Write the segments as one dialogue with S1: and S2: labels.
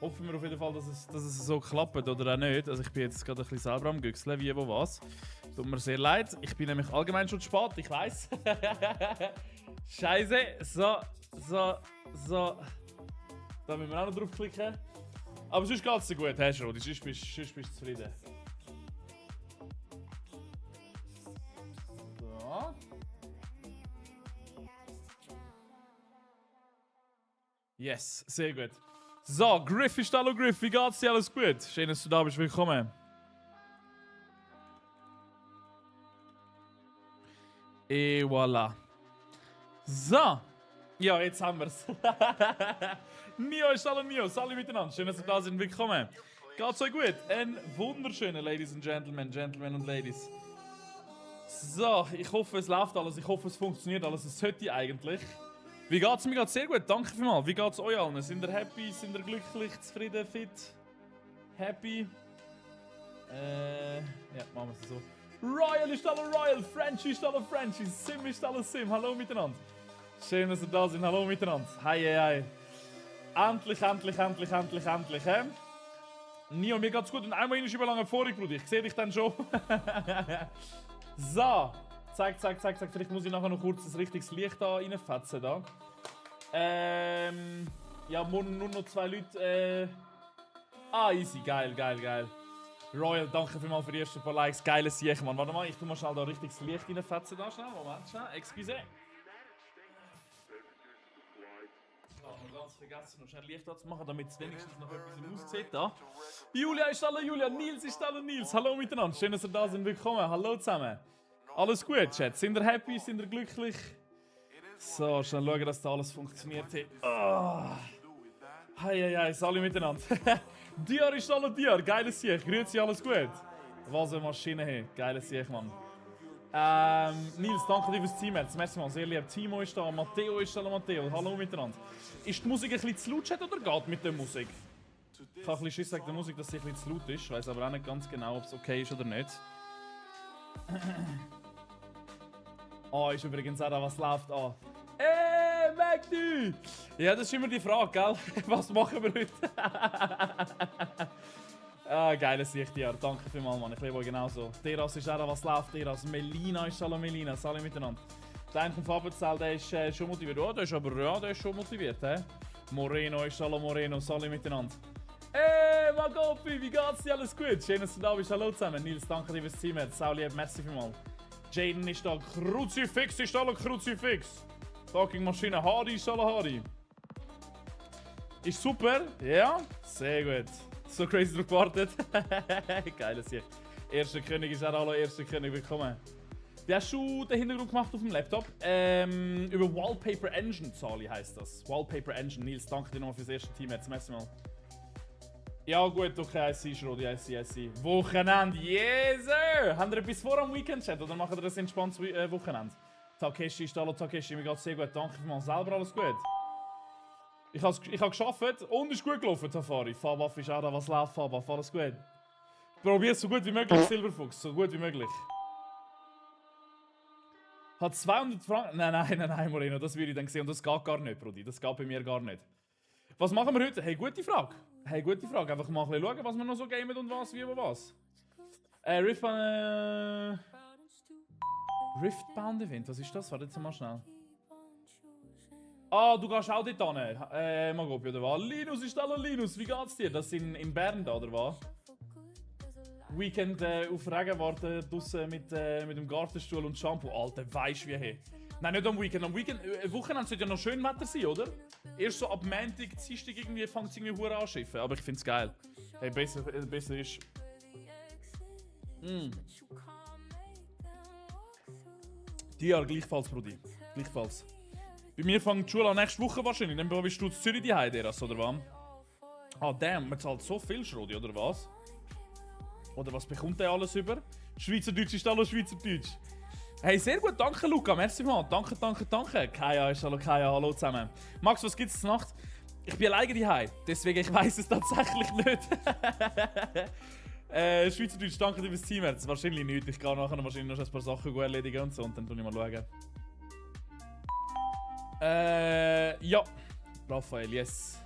S1: hoffen wir auf jeden Fall, dass es so klappt oder auch nicht. Also ich bin jetzt gerade ein bisschen selber am Güchseln, wie, wo, was. Tut mir sehr leid. Ich bin nämlich allgemein schon zu spät, ich weiß. Scheiße. So. Da müssen wir auch noch draufklicken. Aber sonst geht es dir gut, hast du, Rodi? Sonst bist du zufrieden. So. Yes, sehr gut. So, Griff ist hallo Griff, wie geht's dir? Alles gut? Schön, dass du da bist, willkommen. Et voilà. So. Ja, jetzt haben wir's. Nio ist hallo Nio, alle miteinander. Schön, dass ihr da sind, willkommen. Geht's euch gut? Ein wunderschöner Ladies and Gentlemen und Ladies. So, ich hoffe, es läuft alles, ich hoffe, es funktioniert alles, es sollte eigentlich. Wie geht's? Mir geht's sehr gut, danke vielmals. Wie geht's euch allen? Sind ihr happy? Sind ihr glücklich, zufrieden, fit? Happy? Ja, machen wir es so. Royal ist alle Royal, Frenchie ist alle Frenchie, Sim ist alle Sim. Hallo miteinander. Schön, dass ihr da sind. Hallo miteinander. Hi. Endlich, hä? Nio, mir geht's gut und einmal ist überlange vorig, Bruder. Ich sehe dich dann schon. So. Zack. Vielleicht muss ich nachher noch kurz das richtiges Licht da reinfetzen. Da. Ja, morgen nur noch 2 Leute. Easy. Geil. Royal, danke vielmals für die ersten paar Likes. Geiles Sieg, Mann. Warte mal, ich tu mal schnell da richtiges Licht reinfetzen. Da schnell. Moment, schnell. Excuse. Ich habe noch ganz vergessen, noch schnell Licht anzumachen, damit es wenigstens noch etwas aussieht. Da. Julia ist alle Julia. Nils ist alle Nils. Hallo miteinander. Schön, dass ihr da sind. Willkommen. Hallo zusammen. Alles gut, Chat? Sind ihr happy? Sind ihr glücklich? So, schnell schauen, dass da alles funktioniert. Oh. Hey, alle miteinander. Dior ist alle Dior. Geiles Sieg. Grüezi, alles gut? Was eine Maschine, hey. Geiles Sieg, Mann. Nils, danke dir fürs Team. Merci mal, sehr lieb. Timo ist da, Matteo ist da, Matteo. Hallo miteinander. Ist die Musik ein bisschen zu laut, Chat, oder geht mit der Musik? Ich habe ein bisschen Schiss wegen der Musik, dass sie ein bisschen zu laut ist. Ich weiß aber auch nicht ganz genau, ob es okay ist oder nicht. Ist übrigens auch da, was läuft an. Magdi! Ja, das ist immer die Frage, gell? Was machen wir heute? Geiles Sicht, ja. Danke vielmals, Mann. Ich liebe euch genauso. Teras ist auch da, was läuft, Teras. Melina ist alle Melina. Alle miteinander. Der eine vom Fabenzell, der ist schon motiviert. Oh, der ist schon motiviert, hä? Moreno ist alle Moreno. Alle miteinander. Magopi, wie geht's dir? Alles gut? Schön, dass du da bist. Hallo zusammen. Nils, danke dir fürs Team. Sau lieb, merci vielmals. Jaden ist da. Kruzifix ist alle Kruzifix. Fucking Maschine. Hardy ist alle Hardy. Ist super. Ja? Sehr gut. So crazy drauf gewartet. Geiles Sieg. Erster König ist auch alle erster König. Willkommen. Wie hast du den Hintergrund gemacht auf dem Laptop? Über Wallpaper Engine, Zali heisst das. Wallpaper Engine. Nils, danke dir nochmal fürs erste Team. Jetzt messen wir mal. Ja gut, okay, I see, Schrodi, I see. Wochenende, yes sir! Habt ihr etwas vor am Weekend, Chat, oder macht ihr ein entspanntes Wochenende? Takeshi ist da, hallo Takeshi, mir geht's sehr gut, danke vielmals. Selber alles gut? Ich habe gearbeitet und ist gut gelaufen, Tafari. Fabaf ist auch da, was läuft, Fabaf, alles gut? Probier es so gut wie möglich, Silberfuchs, so gut wie möglich. Hat 200 Franken... Nein, Moreno, das würde ich dann sehen und das geht gar nicht, Brudi, das geht bei mir gar nicht. Was machen wir heute? Hey, gute Frage. Einfach mal ein bisschen schauen, was wir noch so gamen und was, wie, wo, was. Riftbound Event, was ist das? Warte jetzt mal schnell. Du gehst auch dort hin. Magopi, oder was? Linus ist da, Linus, wie geht's dir? Das ist in Bern da, oder was? Weekend auf Regen warten, draussen mit dem Gartenstuhl und Shampoo. Alter, weisst wie hey. Nein, nicht am Weekend. Am Wochenende sollte ja noch schön Wetter sein, oder? Erst so ab Montag, Dienstag irgendwie fängt es irgendwie hure an schiffen. Aber ich find's geil. Hey, besser ist... Dir gleichfalls, Brudi. Gleichfalls. Bei mir fängt die Schule an nächste Woche wahrscheinlich. Dann bist du in Zürich die Heide, oder was? Damn, man zahlt so viel, Schrodi, oder was? Oder was bekommt der alles über? Schweizerdeutsch ist alles Schweizerdeutsch. Hey, sehr gut, danke Luca, merci mal. Danke. Kaya ist hallo, Kaya, hallo zusammen. Max, was gibt's zur Nacht? Ich bin alleine daheim, deswegen ich weiß es tatsächlich nicht. Schweizerdeutsch, danke dir fürs Teamherz. Wahrscheinlich nicht, ich gehe nachher wahrscheinlich noch ein paar Sachen gut erledigen und so und dann tue ich mal schauen. Ja. Raphael, yes.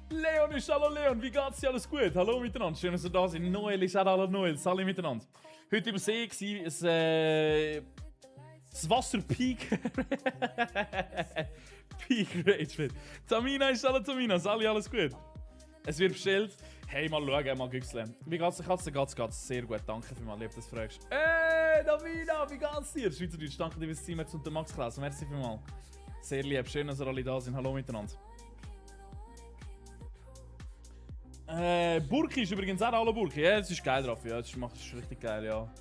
S1: Leon ist hallo Leon, wie geht's dir? Alles gut? Hallo miteinander, schön, dass ihr da seid. Noel ist auch hallo Noel, alle miteinander. Heute im See war das Wasser Peak. Peak Rage. Tamina ist hallo Tamina, Sally, alles gut? Es wird bestellt. Hey, mal schauen, mal güchseln. Wie geht's der Katze? Geht's sehr gut, danke vielmals, lieb, dass du fragst. Tamina, wie geht's dir? Schweizerdeutsch, danke dir fürs Team und der Max Klaus, merci vielmals. Sehr lieb, schön, dass ihr alle da sind, hallo miteinander. Burki ist übrigens auch hallo Burki. Ja, das ist geil drauf. Ja, das ist richtig geil, ja.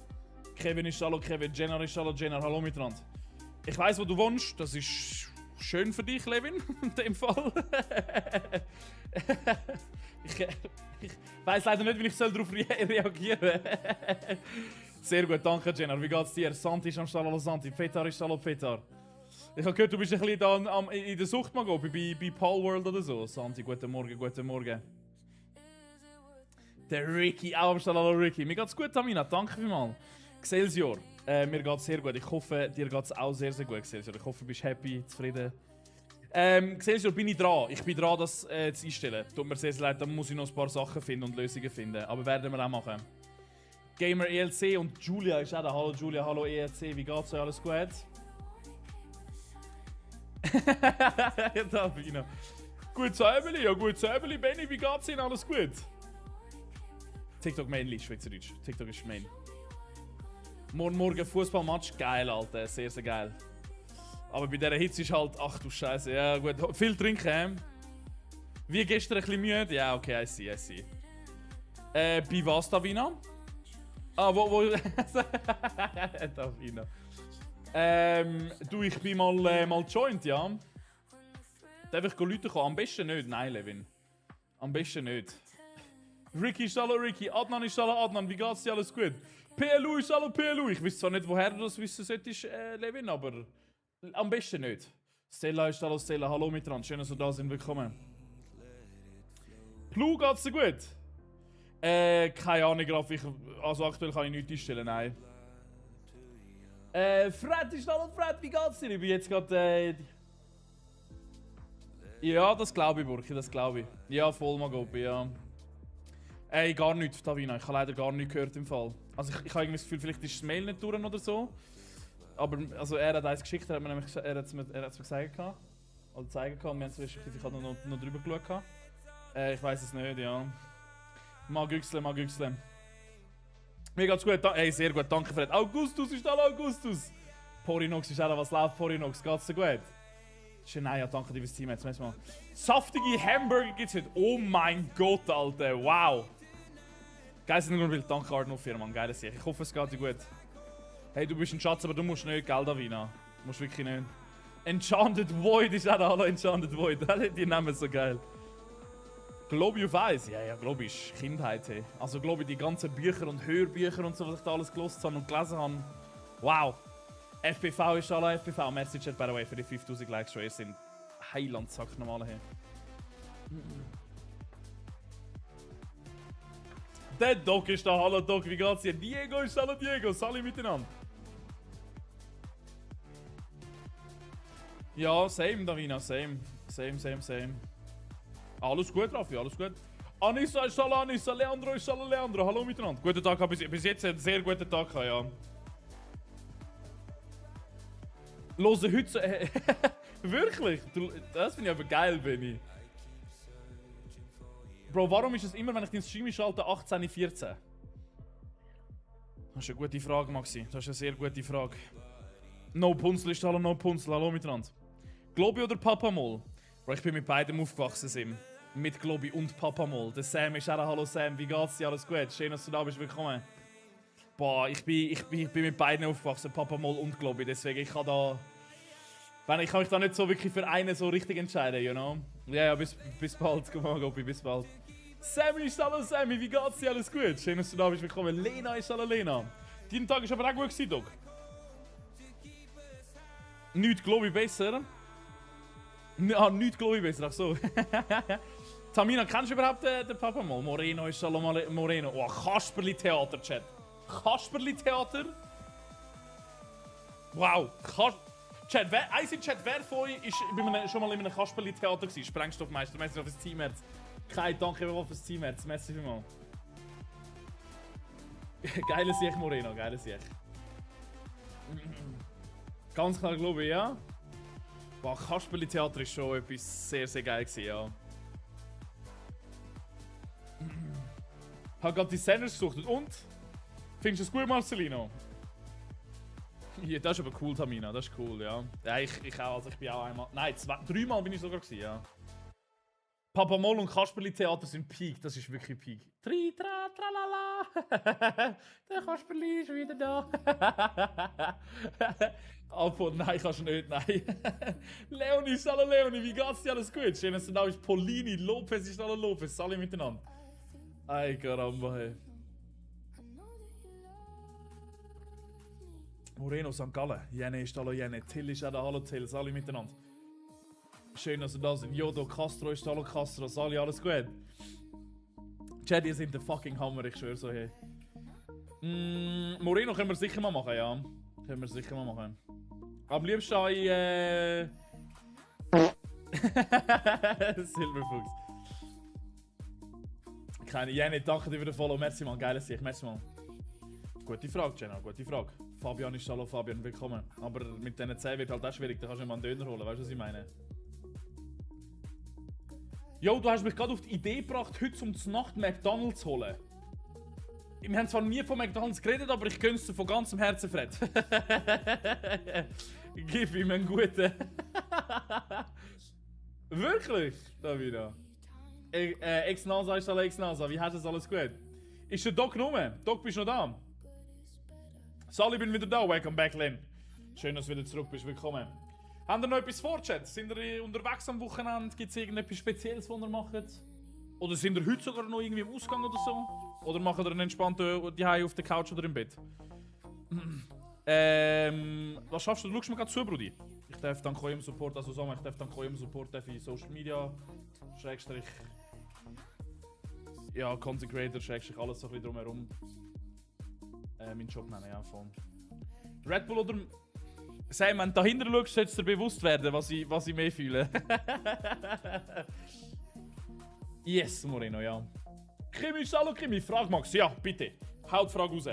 S1: Kevin ist hallo Kevin, Jenner ist hallo Jenner, hallo miteinander. Ich weiss, wo du wohnst, das ist schön für dich, Levin, in dem Fall. ich weiss leider nicht, wie ich darauf reagieren soll. Sehr gut, danke Jenner. Wie geht's dir? Santi ist am Stall, hallo Santi. Petar ist hallo Petar. Ich habe gehört, du bist ein bisschen da in der Sucht mal bei Paul World oder so. Santi, guten Morgen, guten Morgen. Der Ricky, auch am Stall, hallo Ricky. Mir geht's gut, Tamina, danke vielmals. Excelsior, mir geht's sehr gut. Ich hoffe, dir geht's auch sehr, sehr gut, Excelsior. Ich hoffe, du bist happy, zufrieden. Excelsior, bin ich dran. Ich bin dran, das zu einstellen. Tut mir sehr, sehr leid, da muss ich noch ein paar Sachen finden und Lösungen finden. Aber werden wir auch machen. Gamer ELC und Julia ist auch da. Hallo Julia, hallo ELC, wie geht's euch? Alles gut? Tamina. Gut Säbeli, ja gut Säbeli. Benny, wie geht's Ihnen? Alles gut? TikTok mainly, Schweizerdeutsch. TikTok ist Main. Morgen Fußballmatch, geil, Alter. Sehr, sehr geil. Aber bei dieser Hitze ist halt, ach du Scheiße, ja gut. Viel trinken, Wie gestern ein bisschen müde? Ja, okay, I see. Bei was, Davina? Ah, wo? Davina. Du, ich bin mal joint, ja. Darf ich Leute kommen? Am besten nicht, nein, Levin. Am besten nicht. Ricky ist hallo Ricky, Adnan ist hallo Adnan, wie geht's dir? Alles gut? PLU ist hallo PLU. Ich weiß zwar nicht, woher du das wissen solltest, Levin, aber am besten nicht. Stella ist hallo Stella, hallo miteinander, schön, dass ihr da sind, willkommen. Plu, geht's dir gut? Keine Ahnung, Graf, also aktuell kann ich nichts einstellen, nein. Fred ist hallo Fred, wie geht's dir? Ich bin jetzt gerade, Ja, das glaube ich, Burki, das glaube ich. Ja, voll mal Gobi, ja. Ey, gar nichts, Davina. Ich habe leider gar nichts gehört im Fall. Also ich habe irgendwie das Gefühl, vielleicht ist das Mail nicht durch oder so. Aber also er hat eins geschickt, er hat es mir gesagt. Oder zeigen können. Wir haben es respektive, ich habe noch drüber geschaut. Ich weiß es nicht, ja. Mal güchseln. Mir geht's gut. Ey, sehr gut, danke Fred. Augustus ist da, Augustus! Porinox ist auch, was läuft, Porinox? Geht's dir gut? Shania, danke dir fürs Team. Jetzt mal. Saftige Hamburger gibt's heute. Oh mein Gott, Alter. Wow. Geiles Hintergrundbild. Danke, Arno Firman. Geiles Sieg. Ich hoffe, es geht dir gut. Hey, du bist ein Schatz, aber du musst nicht, gell, Davina? Du musst wirklich nicht. Enchanted Void ist auch da. Hallo, Enchanted Void. Die Namen so geil. Globi auf Eis. Ja, Globi ist Kindheit. Hey. Also, Globi, die ganzen Bücher und Hörbücher und so, was ich da alles gelesen habe und gelesen habe. Wow. FPV ist alle FPV. Merci, Chat, by the way, für die 5000 Likes schon. Ihr sind Heilandsack normal hier. Der Doc ist da. Hallo Doc, wie geht's dir? Diego ist hallo Diego. Sali miteinander. Ja, same, Davina, same. Same. Alles gut, Raffi, alles gut. Anissa ist hallo Anissa, Leandro ist hallo Leandro. Hallo miteinander. Guten Tag, bis jetzt einen sehr guten Tag gehabt, ja. Lose heute. Wirklich? Das finde ich aber geil, Benny. Bro, warum ist es immer, wenn ich den Stream schalte, 18:14? Das ist eine gute Frage, Maxi. Das ist eine sehr gute Frage. No Punzel ist hallo, no Punzel. Hallo miteinander. Globi oder Papamol? Bro, ich bin mit beidem aufgewachsen, Sim. Mit Globi und Papamol. Der Sam ist auch hallo Sam. Wie geht's dir? Alles gut? Schön, dass du da bist. Willkommen. Boah, ich bin mit beiden aufgewachsen, Papamol und Globi. Deswegen, ich kann mich da nicht so wirklich für einen so richtig entscheiden, you know? Ja, bis bald. Komm mal, Globi, bis bald. Sammy ist hallo Sammy, wie geht's dir? Alles gut? Schön, dass du da bist. Willkommen. Lena ist hallo Lena. Dein Tag ist aber auch gut gewesen, Doc. Nicht Globi besser. Nicht Globi besser, ach so. Tamina, kennst du überhaupt den Papa mal? Moreno ist hallo Moreno. Oh, Kasperli-Theater, Chat. Kasperli-Theater? Wow. Chat, wer von euch ist schon mal in einem Kasperli-Theater gewesen? Sprengstoffmeister, meinst du auf das Teamherz? Kai, danke fürs Teamherz. Merci vielmals. Geiles Sieg, Moreno, geiles Sieg. Ganz klar glaube ich, ja. Boah, Kasperli-Theater ist schon etwas sehr, sehr geil gewesen, ja. Hab gerade die Senders gesucht und? Findest du es gut, Marcelino? Ja, das ist aber cool, Tamina, das ist cool, ja. Ja, ich auch, also ich bin auch einmal... Nein, dreimal bin ich sogar gewesen, ja. Papa Moll und Kasperli-Theater sind Peak, das ist wirklich Peak. Tri, tra, tralala. Der Kasperli ist wieder da. Alpo, nein, kannst du nicht, nein. Leonie, hallo Leonie, wie geht's dir? Alles gut? Schön, dass du da bist. Polini, Lopez ist hallo Lopez, alle miteinander. Ay, caramba, hey. Moreno, St. Gallen. Jene ist hallo Jene. Till ist auch da, hallo Till, alle miteinander. Schön, dass ihr da sind. Jodo, Castro ist hallo Castro, Sali, alles gut? Chat, ihr seid der fucking Hammer, ich schwöre so, hey. Moreno können wir sicher mal machen, ja. Können wir sicher mal machen. Am liebsten in Silberfuchs. Keine Jene, danke dir für den Follow. Merci mal, geiles Sicht, merci mal. Gute Frage, Jenna, gute Frage. Fabian ist hallo Fabian, willkommen. Aber mit diesen 10 wird halt auch schwierig, da kannst du mal einen Döner holen, weißt du, was ich meine? Jo, du hast mich gerade auf die Idee gebracht, heute um die Nacht McDonalds zu holen. Wir haben zwar nie von McDonalds geredet, aber ich gönn's dir von ganzem Herzen, Fred. Gib ihm einen guten. Wirklich, Davina? Ex-Nasa ist alle Ex-Nasa, wie hast du das alles gut? Ist der Doc rum? Doc, bist du noch da? Sally, bin wieder da, welcome back, Len. Schön, dass du wieder zurück bist, willkommen. Habt ihr noch etwas vor, Chat? Sind ihr unterwegs am Wochenende? Gibt es irgendetwas Spezielles, was ihr macht? Oder sind ihr heute sogar noch irgendwie im Ausgang oder so? Oder macht ihr einen entspannten daheim auf der Couch oder im Bett? Was schaffst du? Du schaust mir gerade zu, Brudi. Ich darf dank eurem Support, also sagen wir, ich darf dank eurem Support in Social Media, Schrägstrich, ja, Content Creator, Schrägstrich, alles so ein bisschen drumherum. Meinen Job nennen, ja, voll. Red Bull oder... Sei, wenn du dahinter schaust, solltest du dir bewusst werden, was ich mehr fühle. Yes, Moreno, ja. Krimi, hallo Krimi, frag Max. Ja, bitte. Haut die Frage raus.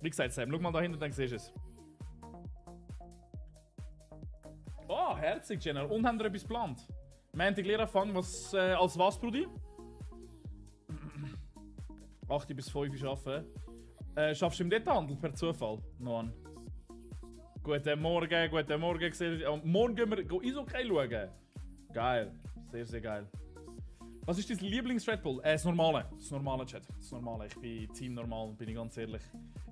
S1: Wie gesagt, Sam, schau mal dahinter, dann siehst du es. Oh, herzig, Jenner. Und haben wir etwas geplant? Montag Lehranfang, was, als was, Brudi? 8 bis 5 arbeiten. Schaffst du im Detailhandel per Zufall? Noan. Guten Morgen, guten Morgen. Morgen gehen wir Eishockey schauen. Geil. Sehr, sehr geil. Was ist dein Lieblings-Red Bull? Das normale. Das normale, Chat. Das normale. Ich bin Team normal, bin ich ganz ehrlich.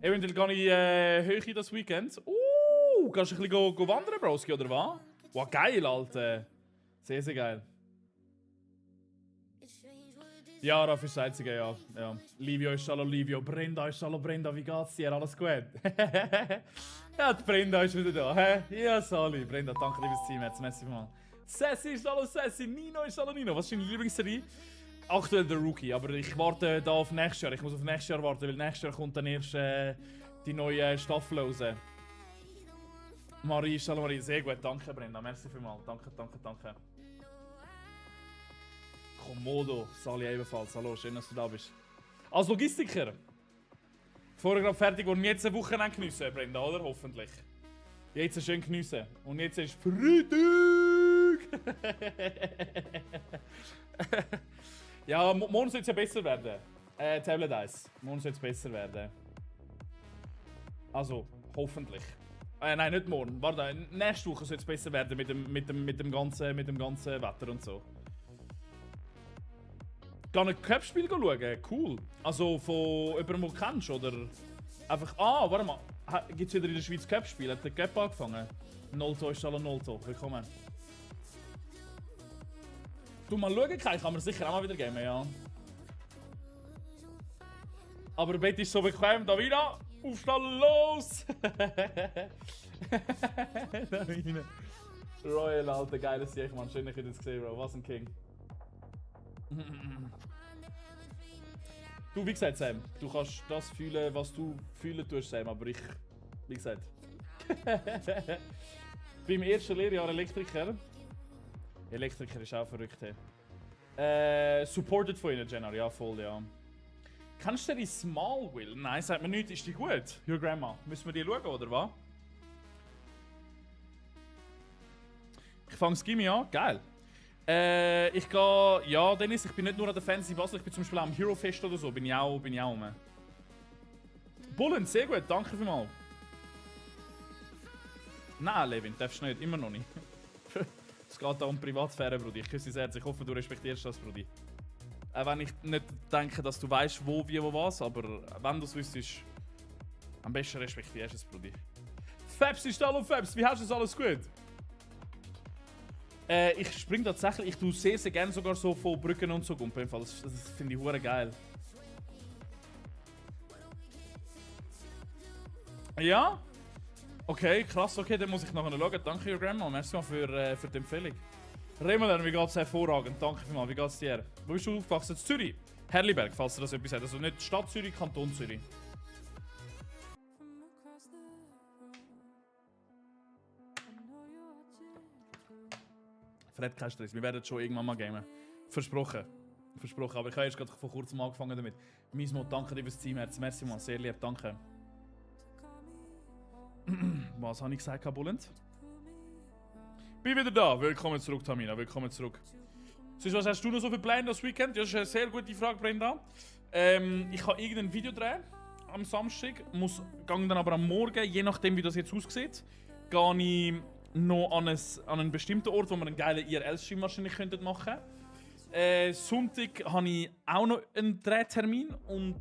S1: Eventuell gehe ich Höhe das Weekend. Kannst du ein bisschen go wandern, Broski, oder was? Wow, geil, Alter. Sehr, sehr geil. Ja, Raff ist das Einzige, ja. Livio ist hallo Livio, Brenda ist hallo Brenda, wie geht's dir? Alles gut? Ja, die Brenda ist wieder da, hä? Ja, Sali, Brenda, danke dir fürs Team, jetzt merci mal. Sassy ist hallo Sassy, Nino ist hallo Nino. Was ist deine Lieblingsserie? Aktuell der Rookie, aber ich warte da auf nächstes Jahr. Ich muss auf nächstes Jahr warten, weil nächstes Jahr kommt dann erst die neue Staffel raus. Marie ist hallo Marie, sehr gut, danke Brenda, merci vielmals, danke. Komodo, Sali ebenfalls. Hallo, schön, dass du da bist. Als Logistiker. Vorher gerade fertig und jetzt eine Woche geniessen, Brenda, oder? Hoffentlich. Jetzt schön geniessen. Und jetzt ist Freitag! Ja, morgen soll es ja besser werden. Tablet Ice. Morgen soll es besser werden. Also, hoffentlich. Nein, nicht morgen. Warte, nächste Woche soll es besser werden mit dem ganzen Wetter und so. Geh ein Cup-Spiel schauen? Cool. Also von jemandem, den du kennst, oder? Einfach... Ah, warte mal. Gibt es wieder in der Schweiz Cup-Spiel? Hat der Cup angefangen? Nolto ist hallo Nolto. Willkommen. Du mal schauen, kann man sicher auch mal wieder geben, ja. Aber Bett ist so bequem. Davina, aufstehen, los! Davina. Royal, alter, geiles Sieg, Mann. Schön, dass ich das gesehen habe, Bro. Was ein King. Du, wie gesagt, Sam, du kannst das fühlen, was du fühlen tust, Sam, aber ich, wie gesagt. Beim ersten Lehrjahr Elektriker. Elektriker ist auch verrückt, hey. Supported von ihnen, Jenner, ja, voll, ja. Kennst du die Smallville? Nein, sagt mir nicht, ist die gut? Your Grandma. Müssen wir die schauen, oder was? Ich fange das Gimme an, geil. Ich gehe, ja, Dennis, ich bin nicht nur an der Fantasy Basel, ich bin zum Beispiel auch am Hero Fest oder so, bin ich auch rum. Bullen, sehr gut, danke vielmals. Nein, Levin, darfst du nicht, immer noch nicht. Es geht da um Privatsphäre, Brudi. Ich küsse dein Herz, ich hoffe, du respektierst das, Brudi. Auch wenn ich nicht denke, dass du weißt, wo, wie, wo, was, aber wenn du es wüsstest, am besten respektierst du es, Brudi. Fabs ist hallo Fabs, wie hast du es, alles gut? Ich springe tatsächlich, ich tue sehr, sehr gerne sogar so von Brücken und so gumpen. Das finde ich hure geil. Ja? Okay, krass, okay, dann muss ich nachher schauen. Danke, Your Grandma, merci mal für die Empfehlung. Remelan, wie geht's hervorragend? Danke vielmals, wie geht's dir? Wo bist du aufgewachsen? In Zürich? Herliberg, falls du das etwas sagt. Also nicht Stadt Zürich, Kanton Zürich. Fred, kein Stress, wir werden schon irgendwann mal gamen. Versprochen. Versprochen, aber ich habe erst gerade vor kurzem angefangen damit. Mismo, danke dir fürs Teamherz. Merci mal, sehr lieb, danke. Was habe ich gesagt, Bullet? Bin wieder da. Willkommen zurück, Tamina. Willkommen zurück. Sonst, was hast du noch so für Pläne das Weekend? Das ist eine sehr gute Frage, Brenda. Ich kann irgendein Video drehen am Samstag. Gehe dann aber am Morgen, je nachdem wie das jetzt aussieht, gehe ich noch an einen bestimmten Ort, wo wir einen geilen IRL-Stream wahrscheinlich machen könnten. Sonntag habe ich auch noch einen Drehtermin und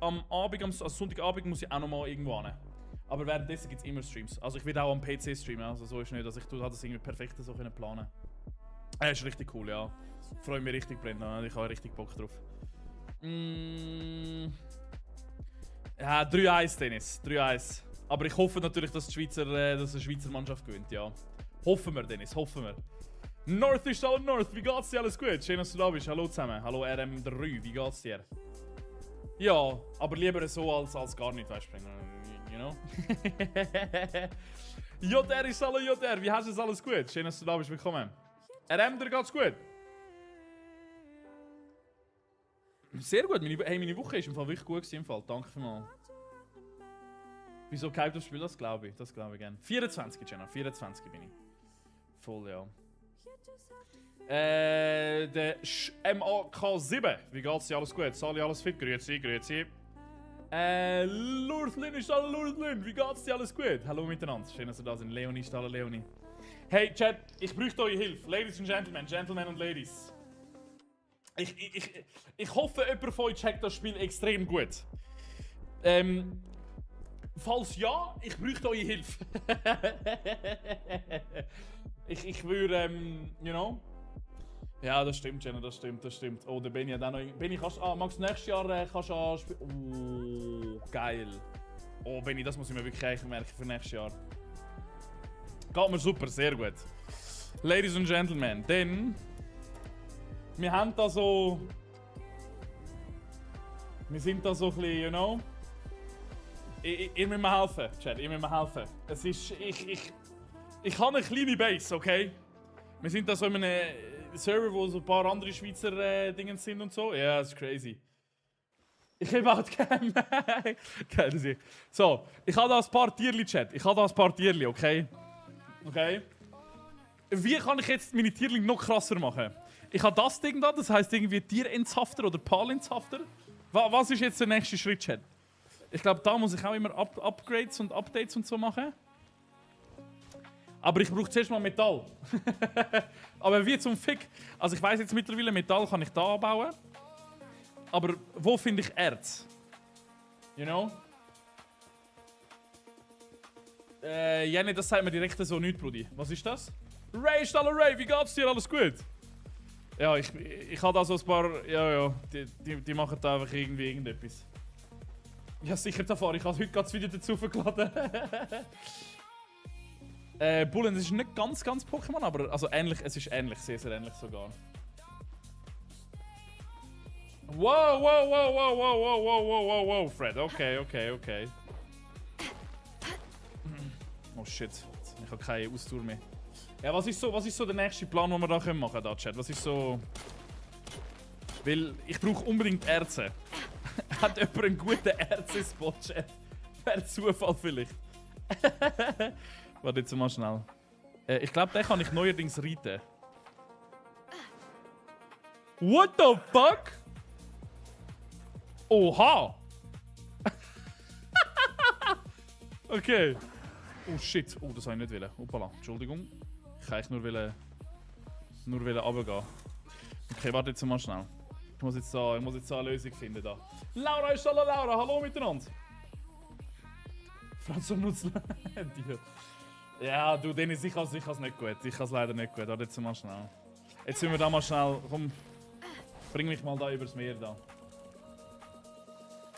S1: am Abend, also Sonntagabend muss ich auch noch mal irgendwo hin. Aber währenddessen gibt es immer Streams. Also ich werde auch am PC streamen, also so ist nicht, dass ich das irgendwie perfekt so planen. Ist richtig cool, ja. Freue mich richtig, Brenda. Ich habe richtig Bock drauf. Ja, 3-1, Dennis. 3-1. Aber ich hoffe natürlich, dass die Schweizer Mannschaft gewinnt, ja. Hoffen wir, Dennis, hoffen wir. North ist alle North, wie geht's dir? Alles gut? Schön, dass du da bist. Hallo zusammen. Hallo RM3, wie geht's dir? Ja, aber lieber so als gar nicht, weißt du, you know? JR ist alle JR, wie hast du es? Alles gut? Schön, dass du da bist, willkommen. RM, dir geht's gut? Sehr gut, meine Woche ist im Fall wirklich gut im Fall, danke vielmals. Wieso gehypt das Spiel? Das glaube ich gerne. 24, Jenna, 24 bin ich. Voll, ja. Der MAK7, wie geht's dir? Alles gut? Sali, alles fit? Grüezi, grüezi. Lurthlin ist alle Lurthlin, wie geht's dir? Alles gut? Hallo miteinander, schön, dass ihr da sind. Leonie ist alle Leonie. Hey, Chat, ich bräuchte eure Hilfe. Ladies and Gentlemen, Gentlemen und Ladies. Ich hoffe, jemand von euch checkt das Spiel extrem gut. Falls ja, ich bräuchte eure Hilfe. ich würde, you know. Ja, das stimmt, Jenna, das stimmt. Oh, der Benny hat auch noch. Benny, magst du nächstes Jahr spielen? Oh, geil. Oh, Benny, das muss ich mir wirklich merken für nächstes Jahr. Geht mir super, sehr gut. Ladies and Gentlemen, denn wir haben da so. Wir sind da so ein bisschen, you know. Ihr müsst mir helfen, Chat, ihr müsst mir helfen. Es ist. Ich habe eine kleine Base, okay? Wir sind da so in einem Server, wo so ein paar andere Schweizer Dinge sind und so. Ja, das ist crazy. Ich habe auch Cam. Geil, so, ich habe da ein paar Tierli, Chat. Ich habe da ein paar Tierli, okay? Okay? Wie kann ich jetzt meine Tierli noch krasser machen? Ich habe das Ding da, das heisst irgendwie Tierentzhafter oder Palentzhafter. Was ist jetzt der nächste Schritt, Chat? Ich glaube, da muss ich auch immer Upgrades und Updates und so machen. Aber ich brauche zuerst mal Metall. Aber wie zum Fick? Also ich weiß jetzt mittlerweile, Metall kann ich da anbauen. Aber wo finde ich Erz? You know? Jenny, das sagt mir direkt so nichts, Brudi. Was ist das? Ray, ist alle Ray, wie geht's dir? Alles gut? Ja, ich habe da so ein paar... Ja, die machen da einfach irgendwie irgendetwas. Ja, sicher, da fahre ich. Heute gerade das Video dazu verladen. Bullen, das ist nicht ganz Pokémon, aber also ähnlich, es ist ähnlich, sehr, sehr ähnlich sogar. Wow, Fred, okay. Oh shit, ich habe keine Ausdauer mehr. Ja, was ist so der nächste Plan, den wir da machen können, Chat? Was ist so... Weil ich brauche unbedingt Erze. Hat jemand einen guten Erze-Spot, Chat? Per Zufall vielleicht. Warte jetzt mal schnell. Ich glaube, den kann ich neuerdings reiten. What the fuck? Oha! Okay. Oh shit. Oh, das wollte ich nicht wollen. Hoppala. Entschuldigung. Ich kann eigentlich nur runtergehen. Okay, warte jetzt mal schnell. Ich muss jetzt da eine Lösung finden. Da. Laura ist alle Laura. Hallo miteinander. Franz Nutzler. Ja, du Dennis, ich kann es nicht gut. Ich kann es leider nicht gut. Warte jetzt mal schnell. Jetzt sind wir da mal schnell. Komm, bring mich mal da übers Meer da.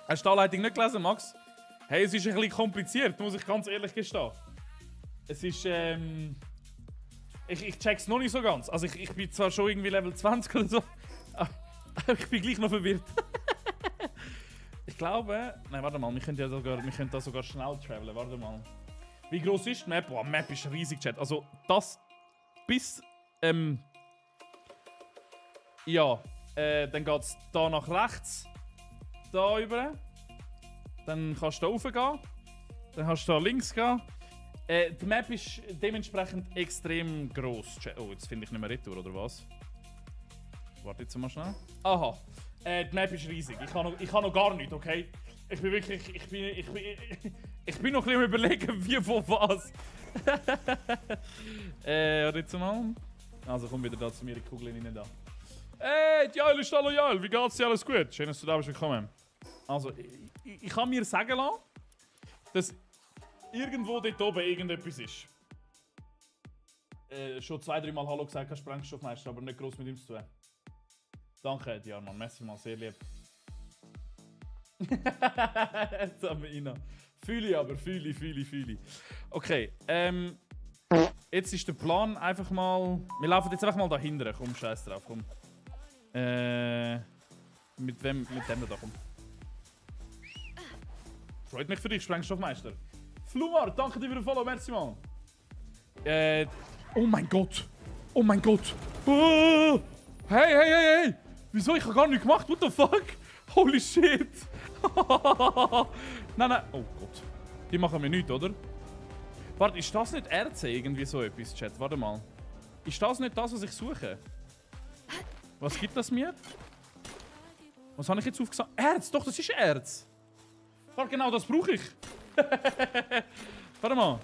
S1: Hast du die Anleitung nicht gelesen, Max? Hey, es ist ein bisschen kompliziert, muss ich ganz ehrlich gestehen. Es ist, ich check's noch nicht so ganz. Also ich bin zwar schon irgendwie Level 20 oder so, aber ich bin gleich noch verwirrt. Ich glaube... Nein, warte mal, wir können da sogar schnell travelen, warte mal. Wie groß ist die Map? Boah, die Map ist riesig, Chat. Also das bis... ja, dann geht's da nach rechts. Da rüber. Dann kannst du da rauf gehen. Dann kannst du da links gehen. Die Map ist dementsprechend extrem gross. Oh, jetzt finde ich nicht mehr retour, oder was? Warte jetzt mal schnell. Aha. Die Map ist riesig. Ich kann noch gar nichts, okay? Ich bin wirklich... Ich bin noch ein bisschen überlegen, wie, wo, was. Warte jetzt mal. Also komm wieder da zu mir, die Kugel rein da. Hey, die Eule ist da loyal. Wie geht's dir? Alles gut? Schön, dass du da bist. Willkommen. Also, ich kann mir sagen lassen, dass irgendwo dort oben irgendetwas ist. Schon 2-3 Mal Hallo gesagt, hast Sprengstoffmeister, aber nicht groß mit ihm zu tun. Danke, Diarman. Merci mal, sehr lieb. Jetzt haben wir ihn. Fühle ich aber, fühle ich. Okay, jetzt ist der Plan einfach mal... Wir laufen jetzt einfach mal dahinter. Komm, scheiß drauf, komm. Mit dem da, komm. Freut mich für dich, Sprengstoffmeister. Flumar, danke dir für den Follow, merci mal. Oh mein Gott. Oh mein Gott. Oh. Hey. Wieso? Ich habe gar nichts gemacht. What the fuck? Holy shit. Nein. Oh Gott. Die machen mir nichts, oder? Warte, ist das nicht RC irgendwie so etwas, Chat? Warte mal. Ist das nicht das, was ich suche? Was gibt das mir? Was habe ich jetzt aufgesagt? Erz, doch, das ist Erz. Warte, genau, das brauche ich. Warte mal.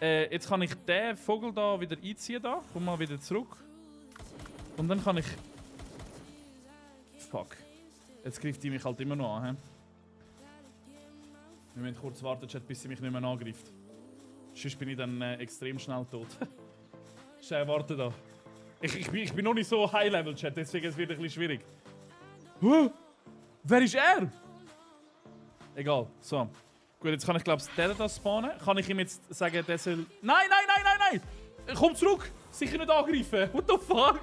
S1: Jetzt kann ich den Vogel da wieder einziehen. Da. Komm mal wieder zurück. Und dann kann ich... Fuck. Jetzt greift die mich halt immer noch an. He? Wir müssen kurz warten, Chat, bis sie mich nicht mehr angreift. Sonst bin ich dann extrem schnell tot. Warte da. Ich bin noch nicht so High-Level, Chat, deswegen wird es ein bisschen schwierig. Wer ist er? Egal, so. Gut, jetzt kann ich glaube ich den da spawnen. Kann ich ihm jetzt sagen, der soll... Nein! Komm zurück! Sicher nicht angreifen! What the fuck?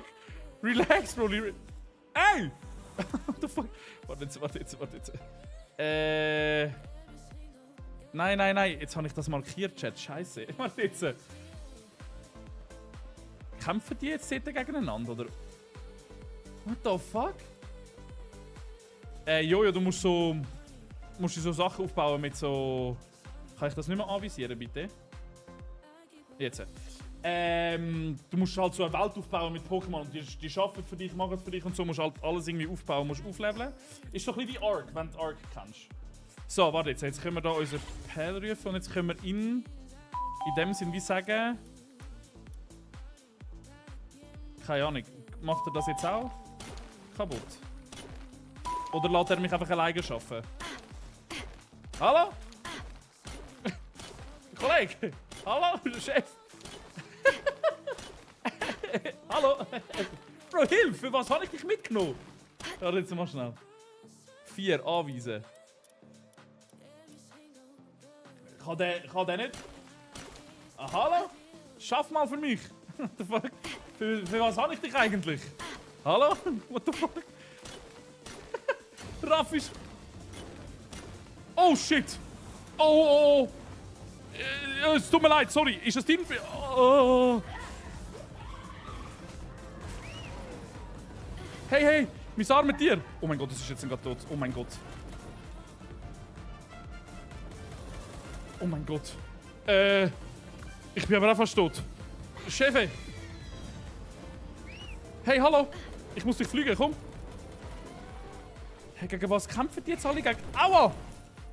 S1: Relax, Bro. Ey! What the fuck? Warte jetzt. Nein. Jetzt habe ich das markiert, Chat. Scheiße. Warte jetzt. Kämpfen die jetzt gegeneinander, oder? What the fuck? Jojo, du musst so Sachen aufbauen mit so... Kann ich das nicht mehr anvisieren, bitte? Jetzt. Du musst halt so eine Welt aufbauen mit Pokémon und die arbeiten für dich, machen für dich und so. Musst halt alles irgendwie aufbauen, musst aufleveln. Ist doch ein bisschen wie Ark, wenn du Ark kennst. So, warte jetzt. Jetzt können wir da unseren Pal rufen und jetzt können wir in dem Sinn wie sagen... Keine Ahnung. Macht er das jetzt auch kaputt? Oder lässt er mich einfach alleine arbeiten? Hallo? Kollege! Hallo, Chef! Hallo! Bro, Hilfe! Was habe ich dich mitgenommen? Warte jetzt mal schnell. 4 anweisen. Kann der nicht? Ah, hallo? Schaff mal für mich! What the fuck? Für was habe ich dich eigentlich? Hallo? What the fuck? Raff ist... Oh shit! Oh! Es tut mir leid, sorry. Ist das dein... Oh. Hey! Mein armes Tier! Oh mein Gott, das ist jetzt gerade tot. Oh mein Gott. Oh mein Gott. Ich bin aber auch fast tot. Chefe! Hey, hallo! Ich muss dich fliegen, komm! Hey, gegen was kämpfen die jetzt alle? Gegen... Aua!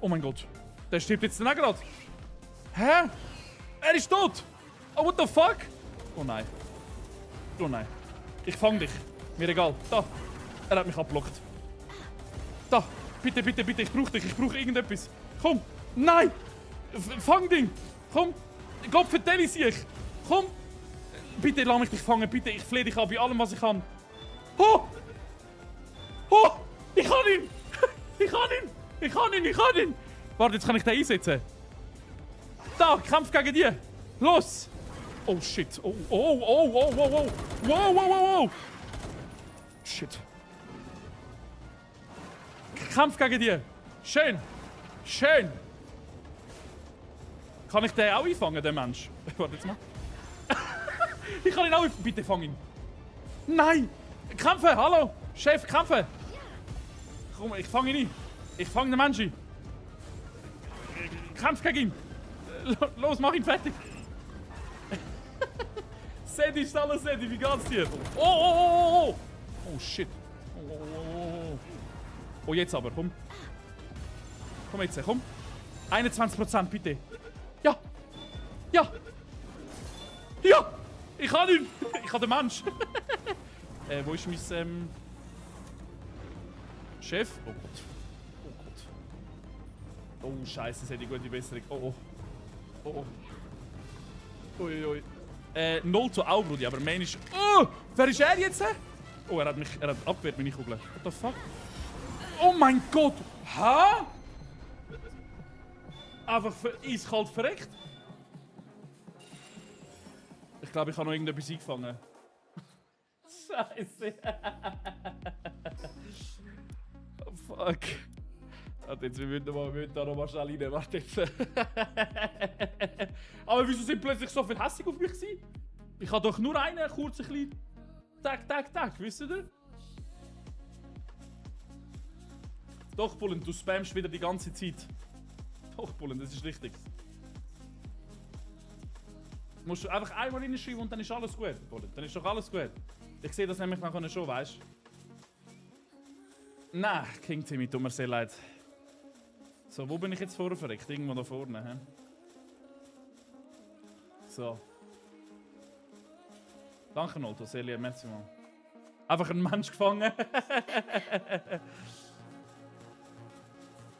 S1: Oh mein Gott. Der stirbt jetzt dann auch gerade. Hä? Er ist tot! Oh, what the fuck? Oh nein. Oh nein. Ich fang dich. Mir egal. Da. Er hat mich abgelockt. Da. Bitte, bitte, bitte. Ich brauche dich. Ich brauche irgendetwas. Komm. Nein! Fang Ding! Komm! Gott vertelle ich! Komm! Bitte lass mich dich fangen, bitte! Ich flehe dich an bei allem, was ich kann! Oh! Oh! Ich kann ihn! Ich kann ihn! Ich kann ihn! Ich kann ihn! Warte, jetzt kann ich den einsetzen! Da! Kampf gegen die! Los! Oh shit! Oh, oh, oh, oh, oh, oh! Wow, wow, wow, wow! Shit! Kampf gegen die! Schön! Schön! Kann ich den auch einfangen, den Mensch? Warte jetzt mal. Ich kann ihn auch einfangen. Bitte fang ihn. Nein! Kämpfen! Hallo! Chef, kämpfen! Komm, ich fange ihn ein. Ich fange den Menschen ein. Kämpf gegen ihn! Los, mach ihn fertig! Sedi, Stalle, Sedi, wie geht's dir? Oh, oh, oh, oh, oh! Oh, shit. Oh, oh, oh, oh. Oh, jetzt aber, komm. Komm jetzt, komm. 21%, bitte. Ja! Ja! Ja! Ich kann ihn! Ich kann den Mensch! Wo ist mein Chef? Oh Gott. Oh Gott. Oh Scheiße, das hätte ich gute Besserung. Oh oh. Oh oh. Ui ui. 0 zu auch, Brudi, aber mein ist. Oh! Wer ist er jetzt? Oh, er hat abgewehrt, meine Kugel. What the fuck? Oh mein Gott! Hä? Einfach eiskalt verreckt. Ich glaube, ich habe noch irgendetwas eingefangen. Scheiße. Oh, fuck. Warte jetzt, wir müssen da noch mal schnell rein. Warte jetzt. Aber wieso sind plötzlich so viel hässig auf mich gewesen? Ich habe doch nur einen kurzen kleinen Tag, wisst ihr? Doch, Bullen, du spammst wieder die ganze Zeit. Doch, Bullen, das ist richtig. Du musst einfach einmal reinschreiben und dann ist alles gut, Bullen. Dann ist doch alles gut. Ich sehe das nämlich nachher schon, weißt du? Nein, King Timmy, tut mir sehr leid. So, wo bin ich jetzt vorne verreckt? Irgendwo da vorne, hä? So. Danke, Nolto, sehr lieb, merci mal. Einfach einen Mensch gefangen.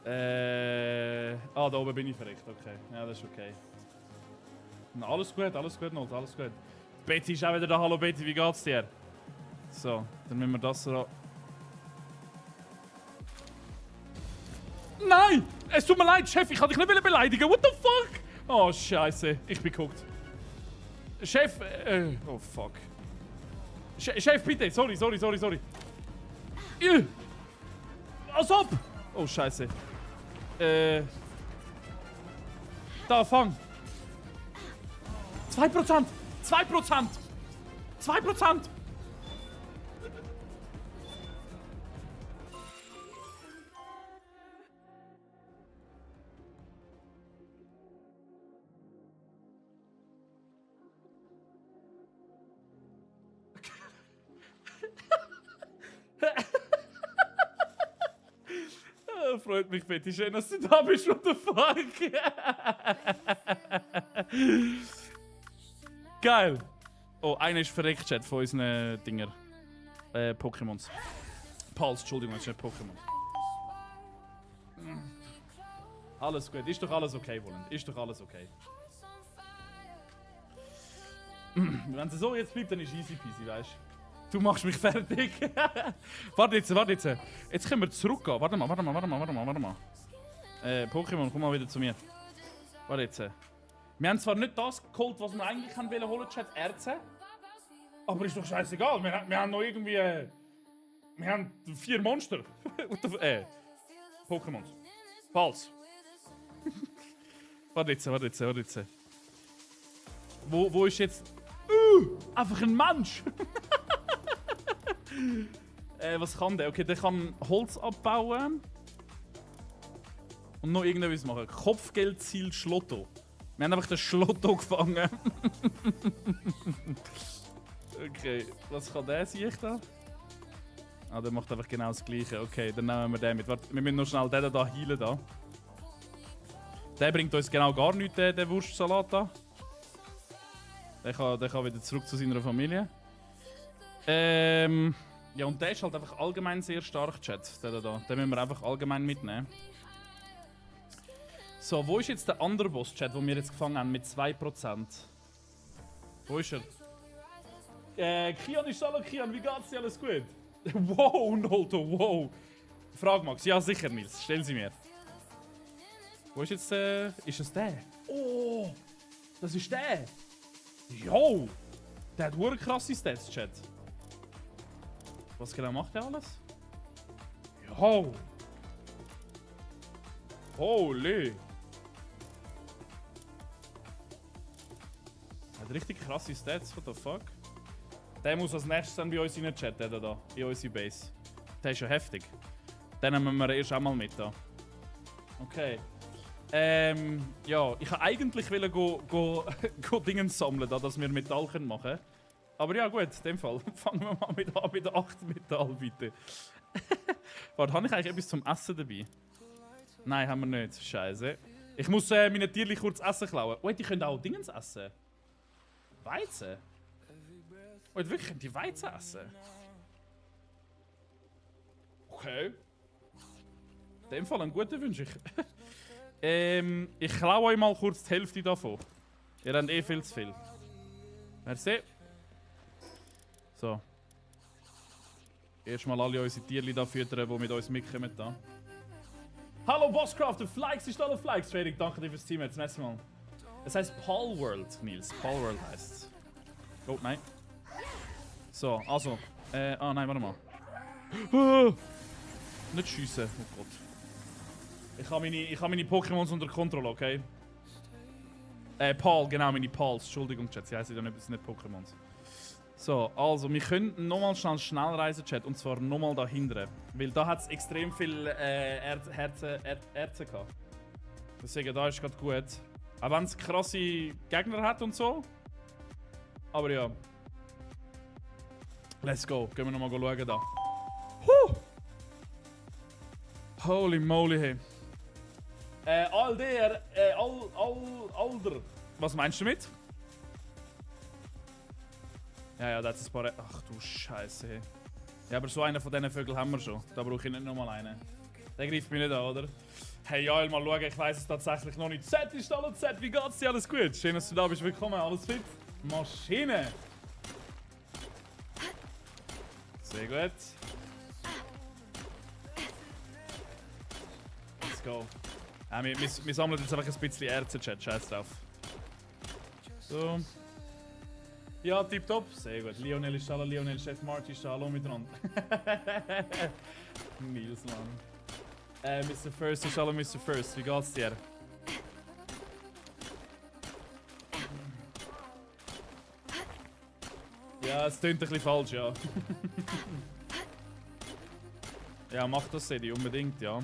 S1: Da oben bin ich verreckt, okay. Ja, das ist okay. Na, alles gut, Nolto, alles gut. Betty ist auch wieder da. Hallo Betty, wie geht's dir? So, dann müssen wir das so... Nein! Es tut mir leid, Chef, ich kann dich nicht beleidigen. What the fuck? Oh, Scheiße, ich bin geguckt. Chef, oh fuck. Chef, bitte, sorry. Als ob! Oh, Scheiße. Da, fang. 2%! 2%! 2%! Freut mich, Betty. Schön, dass du da bist. What the fuck? Geil. Oh, einer ist verreckt, Chat, von unseren Dinger. Pokémons. Pulse, Entschuldigung, das ist nicht Pokémon. Alles gut. Ist doch alles okay, Wollen. Ist doch alles okay. Wenn es so jetzt bleibt, dann ist easy peasy, weißt du? Du machst mich fertig. Warte jetzt. Jetzt können wir zurückgehen. Warte mal. Pokémon, komm mal wieder zu mir. Warte jetzt. Wir haben zwar nicht das geholt, was wir eigentlich holen wollten, Chat, Erze. Aber ist doch scheißegal. Wir haben noch irgendwie... wir haben 4 Monster. Pokémons. Falsch. Warte jetzt. Wo ist jetzt... einfach ein Mensch! Was kann der? Okay, der kann Holz abbauen. Und noch irgendetwas machen. Kopfgeldziel Schlotto. Wir haben einfach den Schlotto gefangen. Okay, was kann der sich da? Ah, der macht einfach genau das Gleiche. Okay, dann nehmen wir den mit. Warte, wir müssen noch schnell den da heilen. Da. Der bringt uns genau gar nichts, der Wurstsalat da. Der kann wieder zurück zu seiner Familie. Ja, und der ist halt einfach allgemein sehr stark, Chat. Den müssen wir einfach allgemein mitnehmen. So, wo ist jetzt der andere Boss, Chat, den wir jetzt gefangen haben mit 2%? Wo ist er? Kian ist hallo Kian, wie geht's dir? Alles gut? Wow, Nolto, wow. Frag Max, ja sicher Nils, stell sie mir. Wo ist jetzt ist es der? Oh, das ist der. Jo, der hat wirklich krasse Stats, Chat. Was genau macht der alles? Jo. Holy. Hat richtig krasse Stats, what the fuck? Der muss als nächstes dann bei uns in den Chat, der da, in unsere Base. Der ist schon heftig. Den nehmen wir erst einmal mit da. Okay. Ja, ich wollte eigentlich go Dinge sammeln, da, dass wir Metall machen können. Aber ja gut, in dem Fall fangen wir mal mit 8 Metall, bitte. Warte, habe ich eigentlich etwas zum Essen dabei? Nein, haben wir nicht. Scheiße. Ich muss meine Tierchen kurz Essen klauen. Wait, die können auch Dinge essen. Weizen? Wait, wirklich, können die Weizen essen? Okay. In dem Fall einen guten Wunsch. Ich klaue euch mal kurz die Hälfte davon. Ihr habt eh viel zu viel. Merci. So. Erstmal alle unsere Tierchen da füttern, die mit uns mitkommen. Da. Hallo Bosscraft, der Flykes ist da, der Flykes Trading. Danke dir fürs Team jetzt. Merci mal. Es heißt Palworld, Nils. Palworld heißt es. Oh, nein. So, also. Nein, warte mal. Nicht schiessen. Oh Gott. Ich habe meine Pokémons unter Kontrolle, okay? Pal, genau, meine Pals. Entschuldigung, Chat, sie heißen ja nicht Pokémons. So, also, wir können nochmal schnell reisen, Chat, und zwar nochmal da hinten. Weil da hat es extrem viel Erze gehabt. Deswegen, da ist gerade gut. Auch wenn es krasse Gegner hat und so. Aber ja. Let's go. Gehen wir nochmal schauen da. Holy moly, hey. Alder. Was meinst du damit? Ja, das ist ein paar. Ach du Scheiße, hey. Ja, aber so einen von diesen Vögeln haben wir schon. Da brauche ich nicht nochmal einen. Der greift mich nicht an, oder? Hey Joel, mal schauen, ich weiss es tatsächlich noch nicht. Z ist alles Z, wie geht's dir? Alles gut? Schön, dass du da bist. Willkommen, alles fit? Maschine! Sehr gut. Let's go. Wir sammeln jetzt einfach ein bisschen Erze-Chat, scheiß drauf. So. Ja, tipptopp. Sehr gut. Lionel ist da, Lionel, Chef Marty ist da, hallo miteinander. Nils, Mann. Mr. First ist hallo, Mr. First. Wie geht's dir? Ja, es klingt ein bisschen falsch, ja. Ja, mach das, Sedi, unbedingt, ja.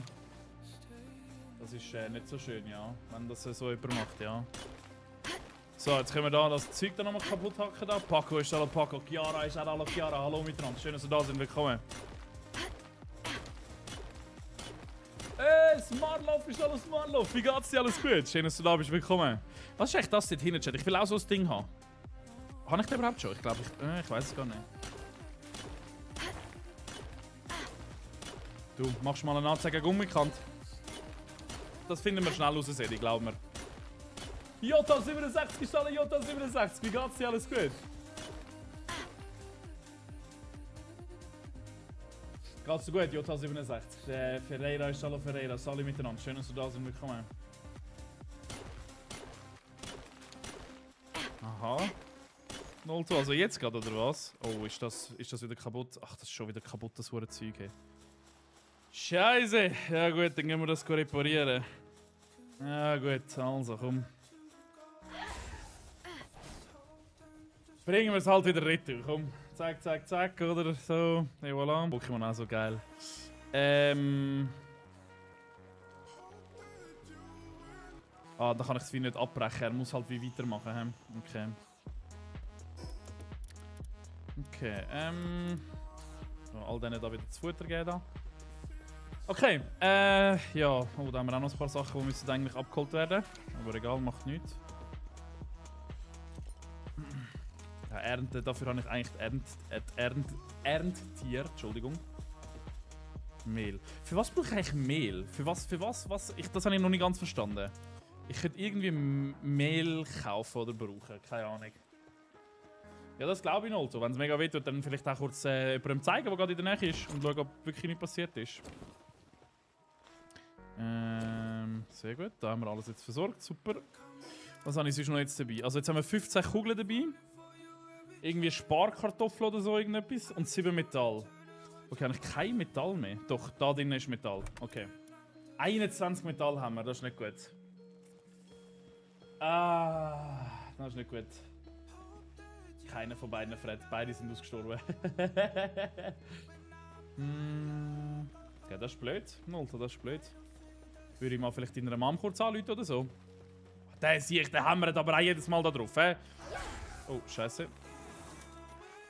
S1: Das ist nicht so schön, ja. Wenn das so jemand macht, ja. So, jetzt können wir da das Zeug dann nochmal kaputt hacken. Da. Paco ist da, Paco. Chiara ist auch da, Chiara. Hallo miteinander. Schön, dass ihr da sind. Willkommen. Smartlauf ist alles Smartlauf. Wie geht's dir? Alles gut? Schön, dass du da bist. Willkommen. Was ist echt das dort hinten, Chat? Ich will auch so ein Ding haben. Habe ich den überhaupt schon? Ich glaube, ich weiß es gar nicht. Du, machst mal eine Anzeige gegen Unbekannt. Das finden wir schnell raus, Sedi, glaub mir. Jota 67 ist alle, Jota 67. Wie geht's dir? Alles gut? Geht's dir gut, Jota 67? Der Ferreira ist alle Ferreira. Alle miteinander. Schön, dass du da sind. Willkommen. Aha. 0-2, also jetzt gerade, oder was? Oh, ist das wieder kaputt? Ach, das ist schon wieder kaputt, das hure Zeug. Hey. Scheiße! Ja gut, dann gehen wir das reparieren. Ja gut, also komm. Bringen wir es halt wieder retour, komm. zack, zack, zack, oder so. Et voilà. Pokémon auch so geil. Ah, da kann ich es wie nicht abbrechen. Er muss halt wie weitermachen. He? Okay. Okay, so, all denen da wieder zu Futter geben. Da. Okay, ja. Oh, da haben wir auch noch ein paar Sachen, die müssen eigentlich abgeholt werden. Aber egal, macht nichts. Ja, Ernte, dafür habe ich eigentlich Ernttier, Entschuldigung. Mehl. Für was brauche ich eigentlich Mehl? Für was? Das habe ich noch nicht ganz verstanden. Ich könnte irgendwie Mehl kaufen oder brauchen, keine Ahnung. Ja, das glaube ich noch. Wenn es mega wehtut, dann vielleicht auch kurz jemandem zeigen, der gerade in der Nähe ist und schauen, ob wirklich nichts passiert ist. Sehr gut, da haben wir alles jetzt versorgt, super. Was habe ich sonst noch jetzt dabei? Also jetzt haben wir 15 Kugeln dabei. Irgendwie Sparkartoffeln oder so irgendetwas und 7 Metall. Okay, habe ich kein Metall mehr? Doch, da drin ist Metall. Okay. 21 Metall haben wir, das ist nicht gut. Ah, das ist nicht gut. Keiner von beiden Fred, beide sind ausgestorben. Ja, das ist blöd. Alter, das ist blöd. Würde ich mal vielleicht deiner Mom kurz anrufen oder so? Der sieht, der hämmert aber auch jedes Mal da drauf, hä? Oh, scheiße.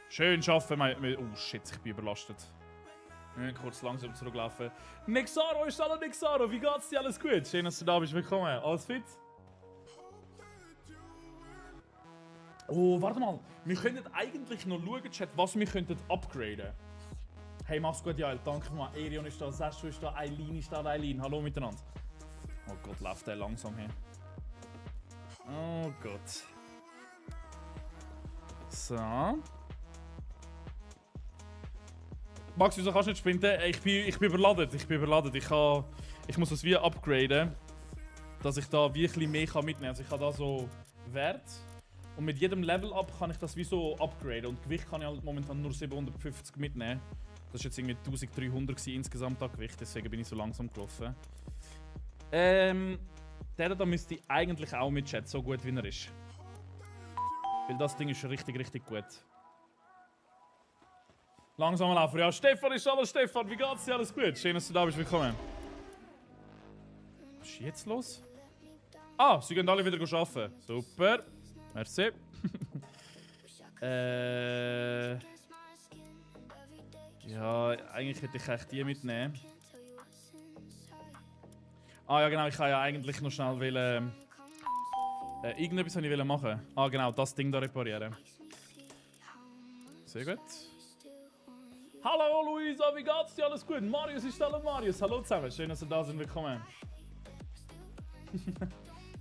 S1: Schön arbeiten, oh shit, ich bin überlastet. Wir müssen kurz langsam zurücklaufen. Nexaro, ist hallo Nexaro, wie geht's dir? Alles gut? Schön, dass du da bist, willkommen. Alles fit? Oh, warte mal. Wir könnten eigentlich noch schauen, Chat, was wir könnten upgraden. Hey, mach's gut, Jael. Danke mal. Erion ist da, Sascho ist da, Eileen ist da, Eileen. Hallo miteinander. Oh Gott, läuft der langsam hier. Oh Gott. So. Max, wieso kannst du nicht sprinten? Ich bin überladen. Ich muss das wie upgraden, dass ich da wirklich mehr mitnehmen kann. Also ich habe da so Wert. Und mit jedem Level-Up kann ich das wie so upgraden. Und Gewicht kann ich halt momentan nur 750 mitnehmen. Das war jetzt irgendwie 1300 insgesamt an Gewicht, deswegen bin ich so langsam gelaufen. Der da müsste ich eigentlich auch mit Chat, so gut wie er ist. Weil das Ding ist richtig gut. Langsam laufen. Ja, Stefan ist alles. Stefan, wie geht's dir? Alles gut? Schön, dass du da bist. Willkommen. Was ist jetzt los? Ah, sie gehen alle wieder arbeiten. Super. Merci. Ja, eigentlich hätte ich echt die mitnehmen. Ah ja genau, ich kann ja eigentlich noch schnell irgendetwas wollte ich machen. Ah genau, das Ding da reparieren. Sehr gut. Hallo Luisa, wie geht's dir? Alles gut? Marius ist da, Marius. Hallo zusammen, schön, dass ihr da sind. Willkommen.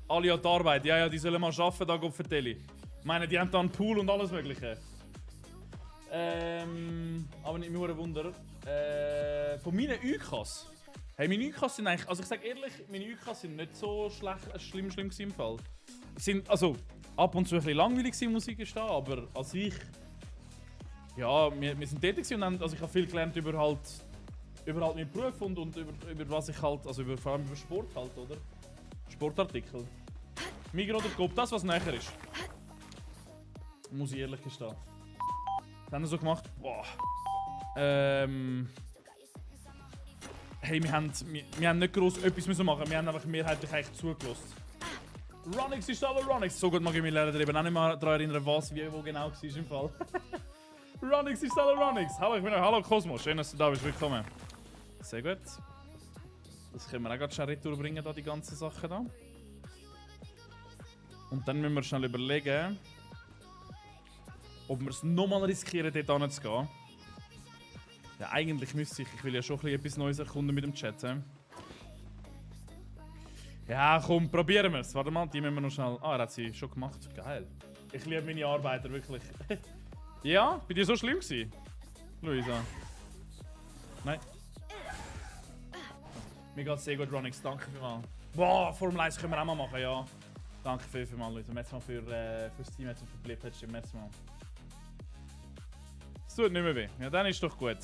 S1: Alle an die Arbeit. Ja, die sollen mal arbeiten, da geht vertelle. Ich meine, die haben da einen Pool und alles mögliche. Aber nicht nur ein Wunder. Von meinen UKs. Hey, meine UKs sind eigentlich... Also ich sage ehrlich, meine UKs sind nicht so schlimm im Fall. Sind also ab und zu ein bisschen langweilig gewesen, muss ich gestehen, aber an sich... Ja, wir sind tätig und haben, also ich habe viel gelernt über meinen Beruf und über was ich halt... Also vor allem über Sport halt, oder? Sportartikel. Migros oder Coop, das was näher ist. Muss ich ehrlich gestehen. Das haben wir so gemacht. Boah. Hey, wir haben nicht gross etwas müssen machen. Wir haben einfach mehrheitlich eigentlich zugelassen. Ronix ist aber Ronix. So gut mag ich mich leider eben auch nicht mehr daran erinnern, was, wie, wo genau war im Fall. Ronix ist aber Ronix. Hallo, ich bin Hallo Cosmo. Schön, dass du da bist. Willkommen. Sehr gut. Das können wir auch gerade schnell retour bringen, da, die ganzen Sachen da. Und dann müssen wir schnell überlegen, ob wir es nochmal riskieren, dort hinzugehen. Ja, eigentlich müsste ich will ja schon etwas Neues erkunden mit dem Chat. Ja, komm, probieren wir es. Warte mal, die müssen wir noch schnell... Ah, er hat sie schon gemacht. Geil. Ich liebe meine Arbeiter, wirklich. Ja, bei dir so schlimm gewesen? Luisa? Nein. Mir geht's sehr gut, Ronix. Danke vielmals. Boah, Formel 1 können wir auch mal machen, ja. Danke vielmals, Luisa. Merci mal fürs Team, jetzt für Blip. Merci mal. Es tut nicht mehr weh. Ja, dann ist doch gut.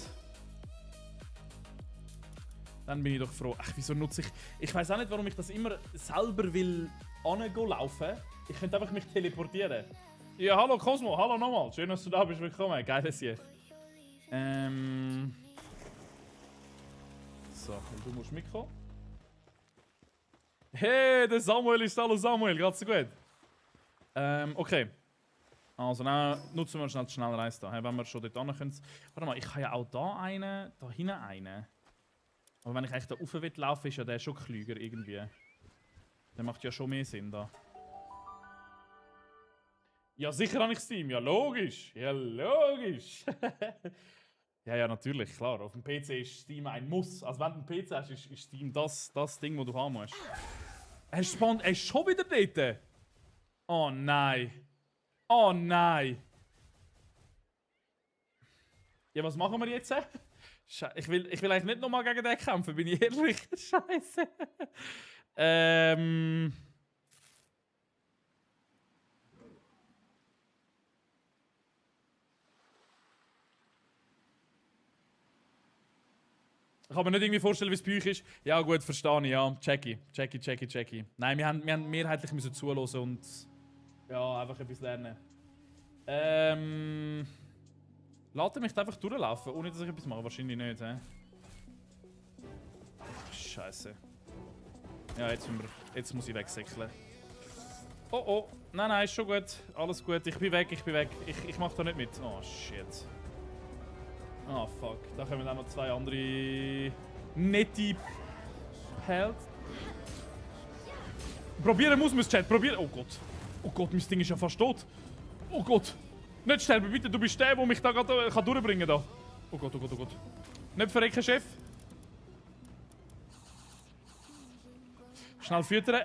S1: Dann bin ich doch froh. Ach, wieso nutze ich... Ich weiß auch nicht, warum ich das immer selber will laufen. Ich könnte einfach mich teleportieren. Ja, hallo Cosmo, hallo nochmal. Schön, dass du da bist. Willkommen. Geiles hier. So, und du musst mitkommen. Hey, der Samuel ist hallo Samuel. Geht's dir gut? Okay. Also, dann nutzen wir schnell Reis da. Wenn wir schon dort hin können. Warte mal, ich habe ja auch da einen, da hinten einen. Aber wenn ich echt da rauf will laufen, ist ja der schon klüger irgendwie. Der macht ja schon mehr Sinn da. Ja, sicher habe ich Steam. Ja, logisch. Ja, logisch. Ja, natürlich, klar. Auf dem PC ist Steam ein Muss. Also wenn du einen PC hast, ist Steam das Ding, das du haben musst. Er ist schon wieder dort. Oh nein. Oh nein. Ja, was machen wir jetzt? Ich will eigentlich nicht nochmal gegen den kämpfen, bin ich ehrlich. Scheiße. Ich kann mir nicht irgendwie vorstellen, wie es bei euch ist. Ja gut, verstehe ich, ja. Checky. Nein, wir haben mehrheitlich müssen zuhören und ja, einfach etwas lernen. Lass mich einfach durchlaufen, ohne dass ich etwas mache? Wahrscheinlich nicht, hä? Scheiße. Ja, jetzt muss ich wegsäckeln. Oh, nein, ist schon gut. Alles gut, ich bin weg. Ich mach da nicht mit. Oh, shit. Oh, fuck. Da kommen auch noch zwei andere nette Pelz. Probieren muss man es, Chat. Probieren. Oh Gott. Oh Gott, mein Ding ist ja fast tot. Oh Gott. Nicht sterben, bitte. Du bist der, der mich da gerade durchbringen kann. Oh Gott. Nicht verrecken, Chef. Schnell füttern.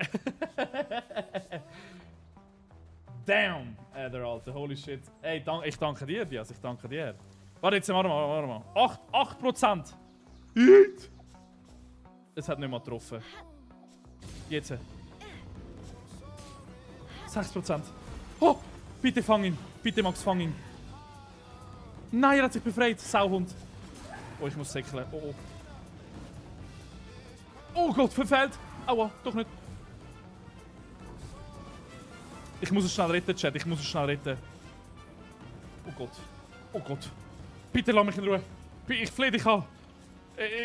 S1: Damn. Der Alte. Holy shit. Ey, ich danke dir, Dias. Ich danke dir. Warte mal. 8%. Es hat nicht mal getroffen. Jetzt. 6%. Oh, bitte fang ihn. Bitte, Max, fang ihn. Nein, er hat sich befreit. Sauhund. Oh, ich muss säckeln. Oh. Oh Gott, verfehlt. Aua, doch nicht. Ich muss es schnell retten, Chat. Oh Gott. Bitte lass mich in Ruhe. Ich flehe dich an.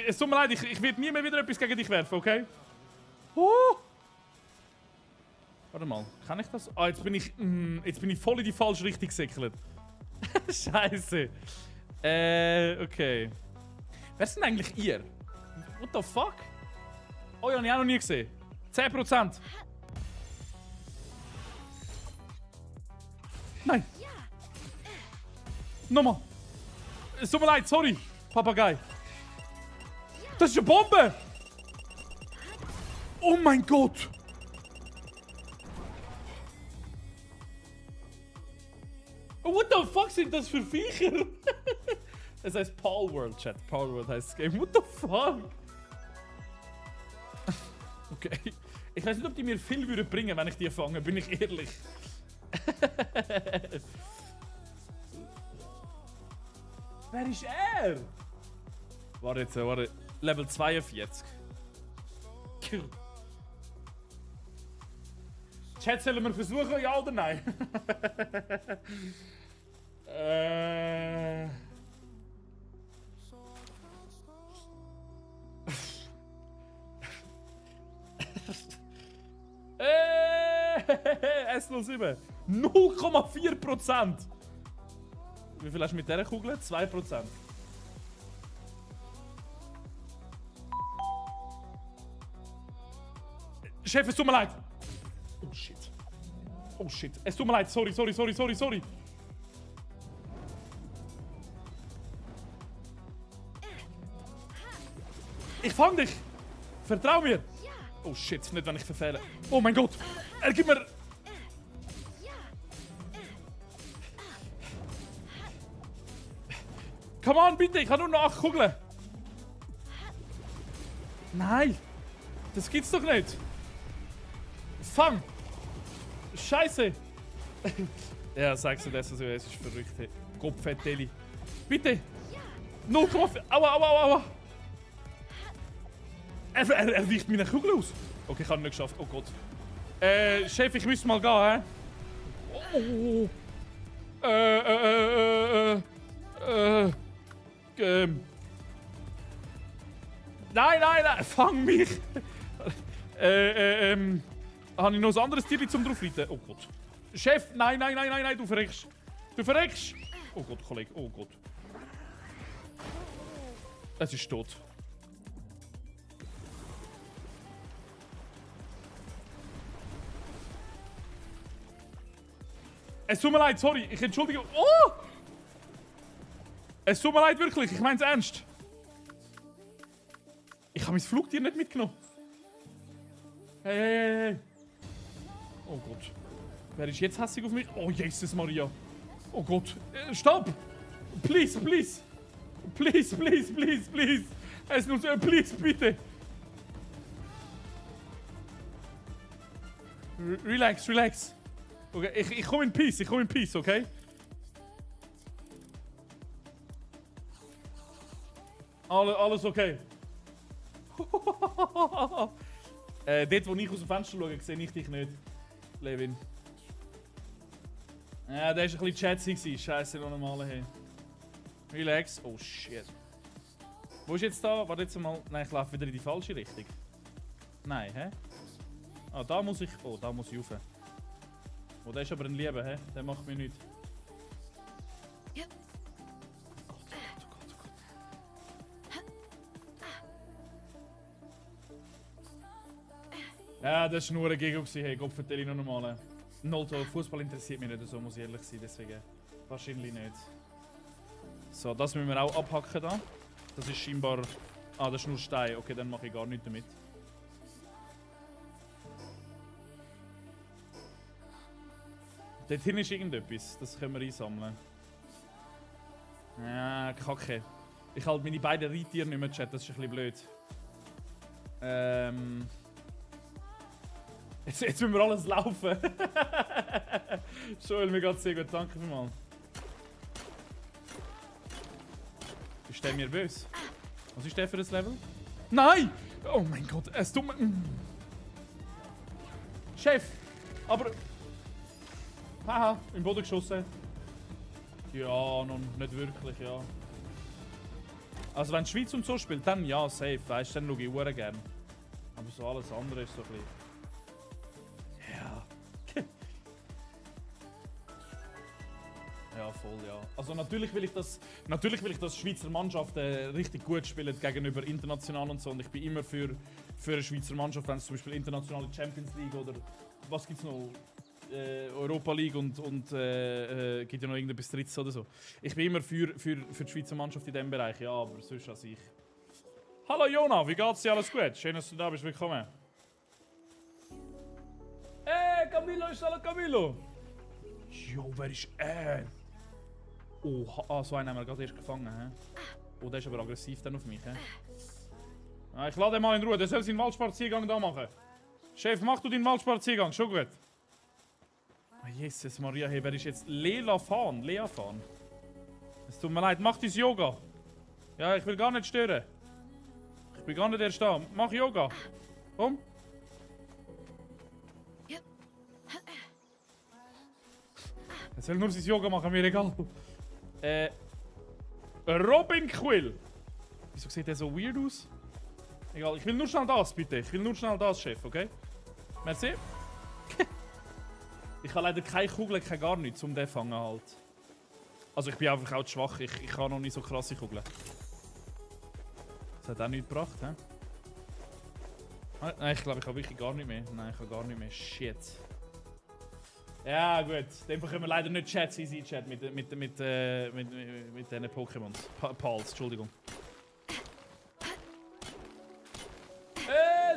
S1: Es tut mir leid, ich werde nie mehr wieder etwas gegen dich werfen, okay? Oh. Warte mal, kann ich das? Ah, jetzt bin ich voll in die falsche Richtung gesäckelt. Scheiße. Okay. Wer sind eigentlich ihr? What the fuck? Oh ja, habe ich auch noch nie gesehen. 10%. Nein. Nochmal. Es tut mir leid, sorry, Papagei. Das ist eine Bombe! Oh mein Gott! What the fuck sind das für Viecher? Es heißt Palworld, Chat. Palworld heißt das Game. What the fuck? Okay. Ich weiß nicht, ob die mir viel bringen würden, wenn ich die fange, bin ich ehrlich. Wer ist er? Warte. Level 42. Chat, sollen wir versuchen, ja oder nein? S07. 0,4%. Wie viel hast du mit dieser Kugel? 2%. Chef, es tut mir leid. Oh shit. Es tut mir leid. Sorry. Ich fang dich. Vertrau mir. Oh shit, nicht wenn ich verfehle. Oh mein Gott. Er gibt mir... Come on, bitte. Ich habe nur noch 8 Kugeln. Nein. Das gibt's doch nicht. Fang. Scheiße. Ja, sagst du das so, es ist verrückt. Hey. Kopfetteli. Bitte. 0,4. Aua. Er weicht meine Kugel aus. Okay, ich habe nicht geschafft. Oh Gott. Chef, ich müsste mal gehen, hä? Oh. Nein, nein, nein, fang mich! Habe ich noch ein anderes Tier zum draufreiten? Oh Gott. Chef, nein, nein, nein, nein, nein, du verreckst! Du verreckst! Oh Gott, Kollege, oh Gott. Es ist tot. Es tut mir leid, sorry, ich entschuldige. Oh! Es tut mir leid, wirklich, ich mein's ernst. Ich habe mein Flugtier nicht mitgenommen. Hey, hey, hey, hey. Oh Gott. Wer ist jetzt hässlich auf mich? Oh, Jesus Maria. Oh Gott. Stopp! Please, please! Please, please, please, please! Es nur so, please, bitte! Relax, relax. Okay, ich komme in Peace, okay? Alles okay. Dort, wo ich aus dem Fenster schaue, sehe ich dich nicht, Levin. Ja, der war ein bisschen chatsy. Scheiße, noch normal. Hey. Relax. Oh shit. Wo ist jetzt da? Warte jetzt mal. Nein, ich laufe wieder in die falsche Richtung. Nein, hä? Ah, da muss ich. Oh, da muss ich rauf. Oh, der ist aber ein Lieber, hä? Der macht mir nichts. Ja. Oh Gott. Ja, das war nur ein Gig. Hey, Gott, vertell ich noch normal. Nolto, Fußball interessiert mich nicht so, muss ich ehrlich sein, deswegen wahrscheinlich nicht. So, das müssen wir auch abhacken da. Das ist scheinbar... Ah, das ist nur Stein. Okay, dann mache ich gar nichts damit. Dort hinten ist irgendetwas, das können wir einsammeln. Ja, Kacke. Ich halte meine beiden Reittiere nicht mehr Chat, das ist ein bisschen blöd. Jetzt müssen wir alles laufen. Joel, mir geht's sehr gut, danke vielmals. Ist der mir böse? Was ist der für ein Level? Nein! Oh mein Gott, es tut mir... Chef! Aber... Haha, im Boden geschossen. Ja, noch nicht wirklich, ja. Also wenn die Schweiz und so spielt, dann ja, safe, weißt du, dann schaue ich auch gerne. Aber so alles andere ist so ein bisschen... Ja, voll, ja. Also natürlich will ich, dass Schweizer Mannschaften richtig gut spielen gegenüber international und so. Und ich bin immer für eine Schweizer Mannschaft, wenn es zum Beispiel internationale Champions League oder was gibt's noch? Europa League und gibt ja noch irgendetwas Drittes oder so. Ich bin immer für die Schweizer Mannschaft in diesem Bereich, ja, aber sonst als ich. Hallo Jona, wie geht's dir? Alles gut? Schön, dass du da bist, willkommen. Hey, Camilo, ist hallo Camilo! Jo, wer ist er? Oh, so einen haben wir gerade erst gefangen. He? Oh, der ist aber aggressiv dann auf mich. He? Ah, ich lade den mal in Ruhe, der soll seinen Waldspaziergang da machen. Chef, mach du deinen Waldspaziergang, schon gut. Oh, Jesus Maria, hey, wer ist jetzt Lea Fan? Es tut mir leid, mach dein Yoga. Ja, ich will gar nicht stören. Ich bin gar nicht erst da. Mach Yoga. Komm. Er soll nur sein Yoga machen, mir egal. Robin Quill. Wieso sieht der so weird aus? Egal, ich will nur schnell das, bitte. Ich will nur schnell das, Chef, okay? Merci. Ich habe leider keine Kugeln, kein gar nichts, um den zu fangen halt. Also ich bin einfach auch zu schwach, ich habe noch nicht so krasse Kugeln. Das hat auch nichts gebracht, hä? Nein, ich glaube, ich habe wirklich gar nicht mehr. Nein, ich habe gar nicht mehr. Shit. Ja, gut. Dann können wir leider nicht Chat sein, Chat mit diesen Pokémons. Pals, Entschuldigung.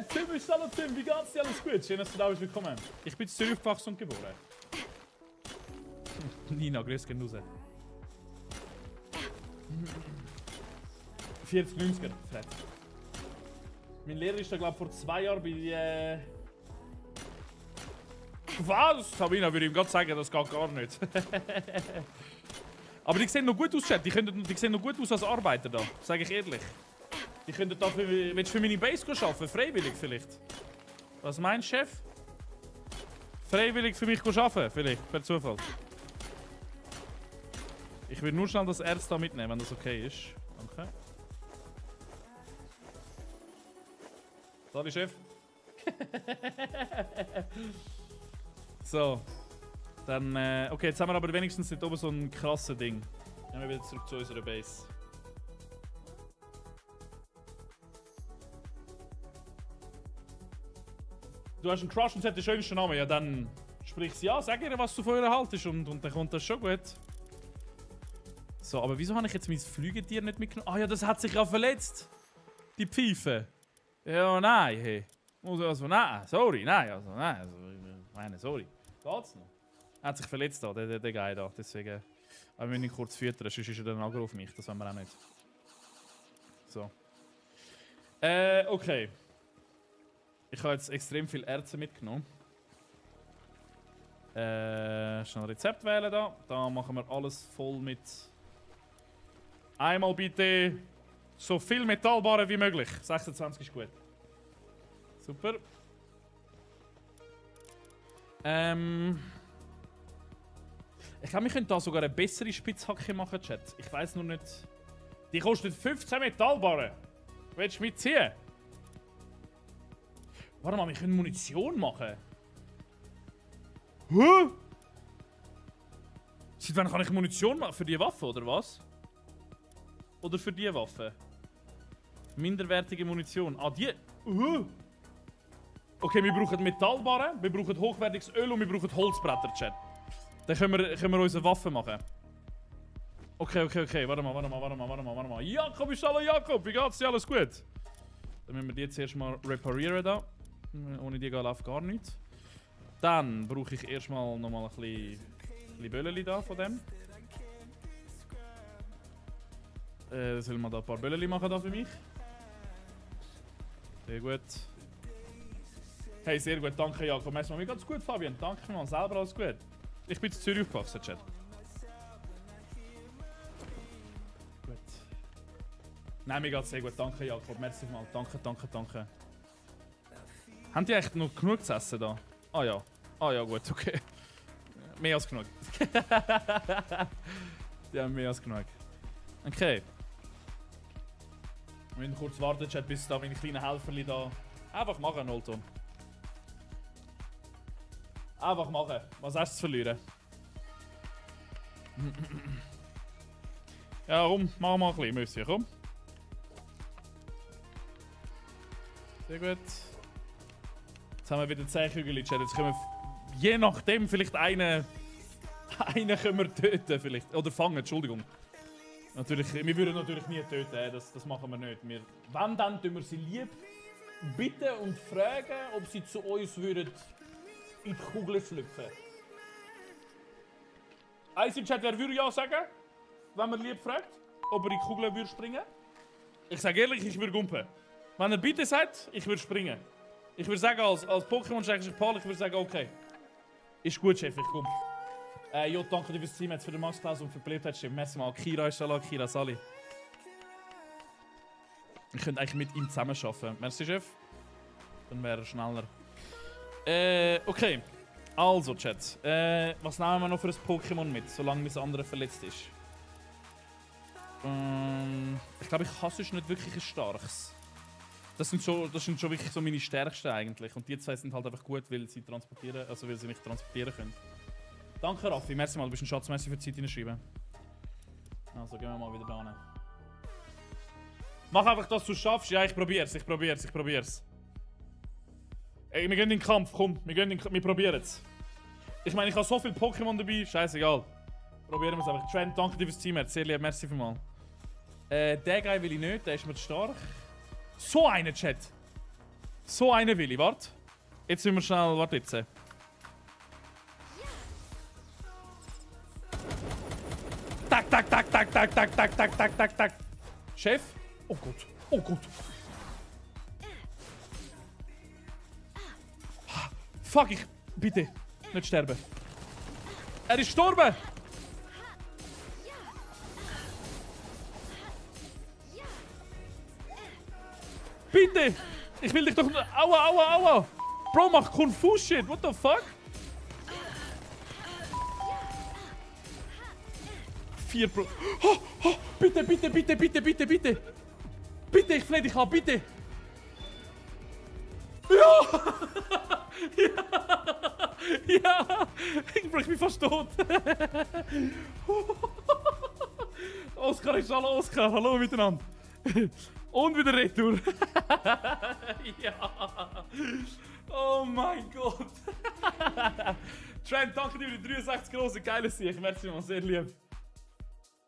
S1: Tim, ist hallo Tim, wie geht's dir? Alles gut? Schön, dass du da bist, willkommen. Ich bin in Zürich aufgewachsen und geboren. Nina, grüß gehen raus. 40-90er, Fred. Mein Lehrer ist da, glaube ich, vor 2 Jahren bei... Was? Sabina würde ihm gerade sagen, das geht gar nicht. Aber die sehen noch gut aus, Chat. Die sehen noch gut aus als Arbeiter da, sage ich ehrlich. Die könnten da willst du für meine Base arbeiten? Freiwillig vielleicht? Was meinst du, Chef? Freiwillig für mich arbeiten? Vielleicht, per Zufall. Ich will nur schnell das Erz da mitnehmen, wenn das okay ist. Danke. Sorry, Chef. So. Dann, okay, jetzt haben wir aber wenigstens nicht oben so ein krasses Ding. Gehen wir wieder zurück zu unserer Base. Du hast einen Crush und sie hat den schönsten Namen. Ja, dann sprich sie an, sag ihr, was du von ihr haltest und dann kommt das schon gut. So, aber wieso habe ich jetzt mein Flügetier nicht mitgenommen? Ah ja, das hat sich ja verletzt. Die Pfeife. Ja, nein, hey. Also, nein, sorry, nein, also, nein, also, ich meine, sorry. Geht's noch? Er hat sich verletzt da, der Guy da, deswegen. Aber wir müssen ihn kurz füttern, sonst ist er dann Angriff auf mich, das wollen wir auch nicht. So. Okay. Ich habe jetzt extrem viel Erze mitgenommen. Schnell ein Rezept wählen da. Da machen wir alles voll mit. Einmal bitte so viel Metallbare wie möglich. 26 ist gut. Super. Ich glaube, wir können da sogar eine bessere Spitzhacke machen, Chat. Ich weiß nur nicht. Die kostet 15 Metallbare. Willst du mitziehen? Warte mal, wir können Munition machen. Hä? Seit wann kann ich Munition machen? Für die Waffe, oder was? Oder für die Waffe? Minderwertige Munition. Ah, die. Okay, wir brauchen Metallbarren, wir brauchen hochwertiges Öl und wir brauchen Holzbretter, Chat. Dann können wir unsere Waffe machen. Okay. Warte mal. Jakob, ist hallo Jakob, wie geht's dir? Alles gut? Dann müssen wir die jetzt erstmal reparieren da. Ohne die läuft gar nichts. Dann brauche ich erstmal nochmal ein bisschen Bölleli da von dem. Sollen wir da ein paar Bölleli machen da für mich? Sehr gut. Hey, sehr gut, danke Jakob. Mir geht's gut, Fabian. Danke mal, selber alles gut. Ich bin in Zürich aufgewachsen, Chat. Gut. Nein, mir geht's sehr gut, danke Jakob. Merci mal, danke. Haben die echt noch genug zu essen da? Ah ja, gut, okay. Mehr als genug. Die haben mehr als genug. Okay. Wir müssen kurz warten, Chat, bis da meine kleinen Helferli da... Einfach machen, Nolton. Einfach machen. Was hast du zu verlieren? Ja, komm, mach mal ein bisschen, Monsieur, komm. Sehr gut. Jetzt haben wir wieder 10 Kügel, Chat. Jetzt können wir... Je nachdem vielleicht einen können wir töten, vielleicht. Oder fangen, Entschuldigung. Natürlich, wir würden natürlich nie töten, das machen wir nicht. Wenn, dann tun wir sie lieb bitten und fragen, ob sie zu uns würden in die Kugel schlüpfen. Eins im Chat, wer würde ja sagen, wenn man lieb fragt, ob er in die Kugel würde springen? Ich sage ehrlich, ich würde gumpen. Wenn er bitte sagt, ich würde springen. Ich würde sagen, als Pokémon-Schrägstrich Paul, ich würde sagen, okay. Ist gut, Chef, ich komme. Jo, danke dir fürs Team, jetzt für den Max Klaus und für die Beliebtheitsstimmen. Merci mal. Kira ist da, Kira Sali. Ich könnte eigentlich mit ihm zusammen arbeiten. Merci, Chef. Dann wäre er schneller. Okay. Also, Chat. Was nehmen wir noch für ein Pokémon mit, solange das andere verletzt ist? Ich glaube, ich hasse nicht wirklich ein starkes. Das sind schon wirklich so meine stärksten eigentlich. Und die zwei sind halt einfach gut, weil sie transportieren, also weil sie mich transportieren können. Danke Raffi, merci mal, du bist ein Schatz, merci für die Zeit hineinschreiben. Also gehen wir mal wieder da hin. Mach einfach, dass du es schaffst. Ja, ich probier's. Ey, wir gehen in den Kampf, komm, wir probieren es. Ich meine, ich habe so viele Pokémon dabei, scheißegal. Probieren wir es einfach. Trent, danke dir fürs Team, sehr lieb, merci vielmals. Den Guy will ich nicht, der ist mir zu stark. So einen, Chat. So einen will ich, warte. Jetzt müssen wir schnell, warte jetzt. Tak. Chef? Oh Gott. Fuck, bitte. Nicht sterben. Er ist gestorben. Bitte. Ich will dich doch... Aua. Bro, mach Confused Shit. What the fuck? 4 Pro... Oh, oh, bitte, bitte, bitte, bitte, bitte, bitte! Bitte, ich flehe dich an, bitte! Ja! Ja! Ja! Ich bin fast tot! Oskar ist hallo, Oskar, hallo miteinander! Und wieder Retour! Ja! Oh mein Gott! Trent, danke dir für die 63 große geile Sieg. Merci mal, sehr lieb.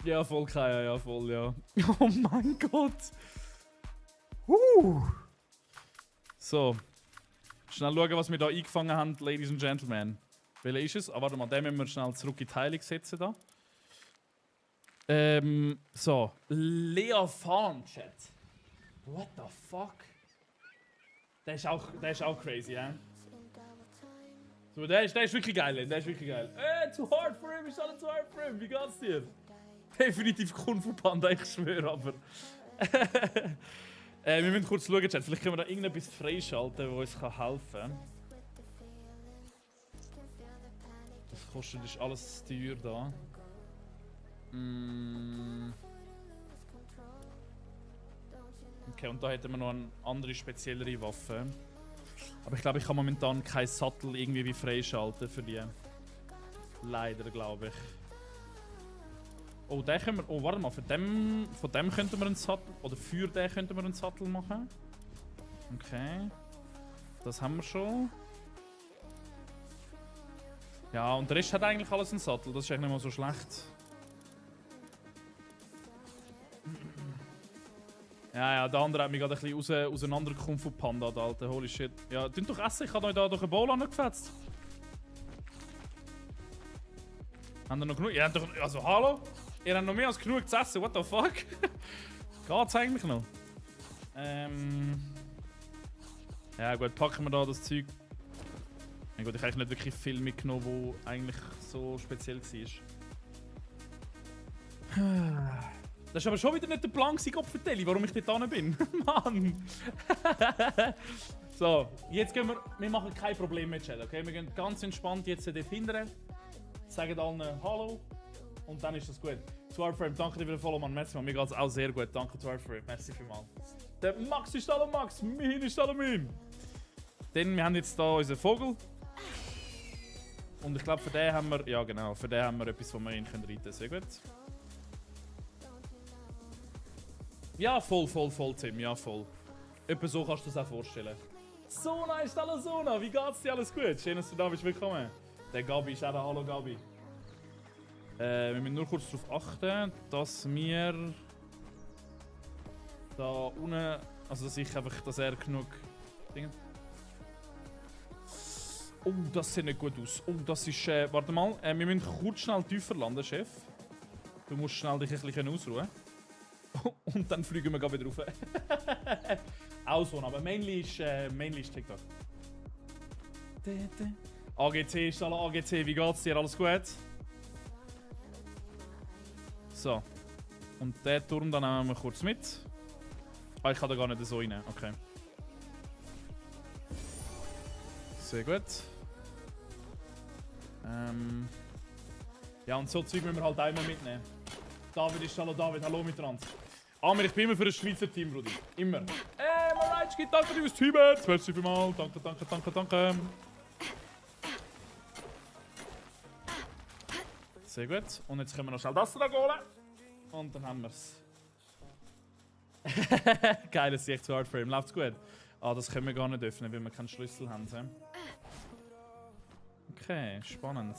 S1: Ja, voll Kaya, ja, voll, ja. Oh mein Gott! So. Schnell schauen, was wir da eingefangen haben, Ladies and Gentlemen. Welcher ist es? Ah, warte mal, den müssen wir schnell zurück in die Heilung setzen da. So. Leofan, Chat. What the fuck? Der ist auch crazy, ja? So, der ist wirklich geil, der ist wirklich geil. Too hard for him, ist alles too hard for him. Wie geht's dir? Definitiv Kung Fu Panda, ich schwöre, aber... wir müssen kurz schauen, Chat. Vielleicht können wir da irgendetwas freischalten, das uns helfen kann. Das kostet, ist alles teuer da. Okay, und da hätten wir noch eine andere, speziellere Waffe. Aber ich glaube, ich kann momentan keinen Sattel irgendwie wie freischalten für die. Leider, glaube ich. Oh, den können wir... Oh, warte mal, von dem könnten wir einen Sattel... Oder für den könnten wir einen Sattel machen. Okay. Das haben wir schon. Ja, und der Rest hat eigentlich alles einen Sattel. Das ist eigentlich nicht mal so schlecht. Ja, der andere hat mich gerade ein bisschen auseinandergekommen von Panda, der alte. Holy shit. Ja, tun doch essen, ich habe euch da durch einen Bowl angefetzt. Haben ihr noch genug? Ihr habt doch... Also, hallo? Ihr habt noch mehr als genug zu essen, what the fuck? Geht's eigentlich noch? Ja gut, packen wir da das Zeug. Ja gut, ich habe eigentlich nicht wirklich viel mitgenommen, was eigentlich so speziell war. Das ist aber schon wieder nicht der Plan, Gott, warum ich dort hin bin. Mann! So, jetzt gehen wir machen kein Problem mit Chat, okay? Wir gehen ganz entspannt jetzt dort hinten, sagen allen Hallo und dann ist das gut. Warframe, danke dir für den Follow, Mann. Merci, Mann. Mir geht's auch sehr gut. Danke, Warframe. Merci vielmals. Der Max ist alle Max, Min ist alle Min. Dann, wir haben jetzt hier unseren Vogel. Und ich glaube, für den haben wir, ja genau, für den haben wir etwas, wo wir ihn reiten können. Sehr gut. Ja, voll, Tim, ja, voll. Etwa so kannst du dir das auch vorstellen. Sona ist alle Sona, wie geht's dir? Alles gut? Schön, dass du da bist, willkommen. Der Gabi ist auch da, hallo Gabi. Wir müssen nur kurz darauf achten, dass wir da unten, also dass er genug Dinge. Oh, das sieht nicht gut aus. Oh, das ist, warte mal, wir müssen kurz schnell tiefer landen, Chef. Du musst schnell dich ein bisschen ausruhen. Und dann fliegen wir wieder rauf. Auch so, aber mainly ist TikTok. AGC ist alle AGC, wie geht's dir? Alles gut? So. Und den Turm dann nehmen wir kurz mit. Ah, ich kann da gar nicht so rein. Okay. Sehr gut. Ja, und so Zeug müssen wir halt einmal mitnehmen. David ist hallo David, hallo miteinander. Amir, ich bin immer für das Schweizer Team, Brudi. Immer. Mareitschki, danke dir fürs Teammates. Merci vielmals. Danke. Sehr gut. Und jetzt können wir noch schnell das da holen. Und dann haben wir es. Geiles Sicht zu Hardframe. Läuft's gut? Ah, das können wir gar nicht öffnen, weil wir keinen Schlüssel haben. Okay, spannend.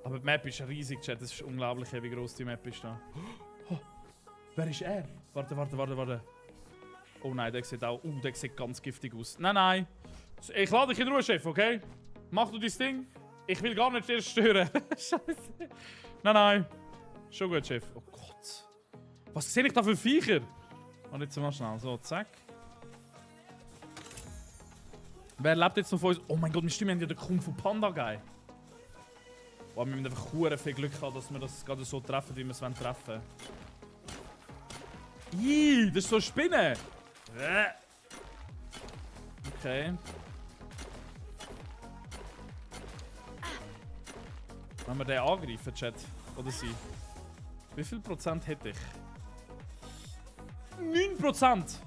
S1: Aber die Map ist riesig, Chat. Das ist unglaublich, wie groß die Map ist da. Oh, wer ist er? Warte. Oh nein, der sieht auch... der sieht ganz giftig aus. Nein. Ich lade dich in Ruhe, Chef, okay? Mach du dein Ding. Ich will gar nicht erst stören. Scheiße. Nein. Schon gut, Chef. Oh Gott. Was sehe ich da für Viecher? Und jetzt mal schnell. So, zack. Wer lebt jetzt noch von uns? Oh mein Gott, wir haben ja den Kung Fu Panda Guy. Oh, wir müssen einfach viel Glück haben, dass wir das gerade so treffen, wie wir es treffen wollen. Ih, das ist so eine Spinne! Okay. Wenn wir den angreifen, Chat. Oder sie. Wie viel Prozent hätte ich? 9%!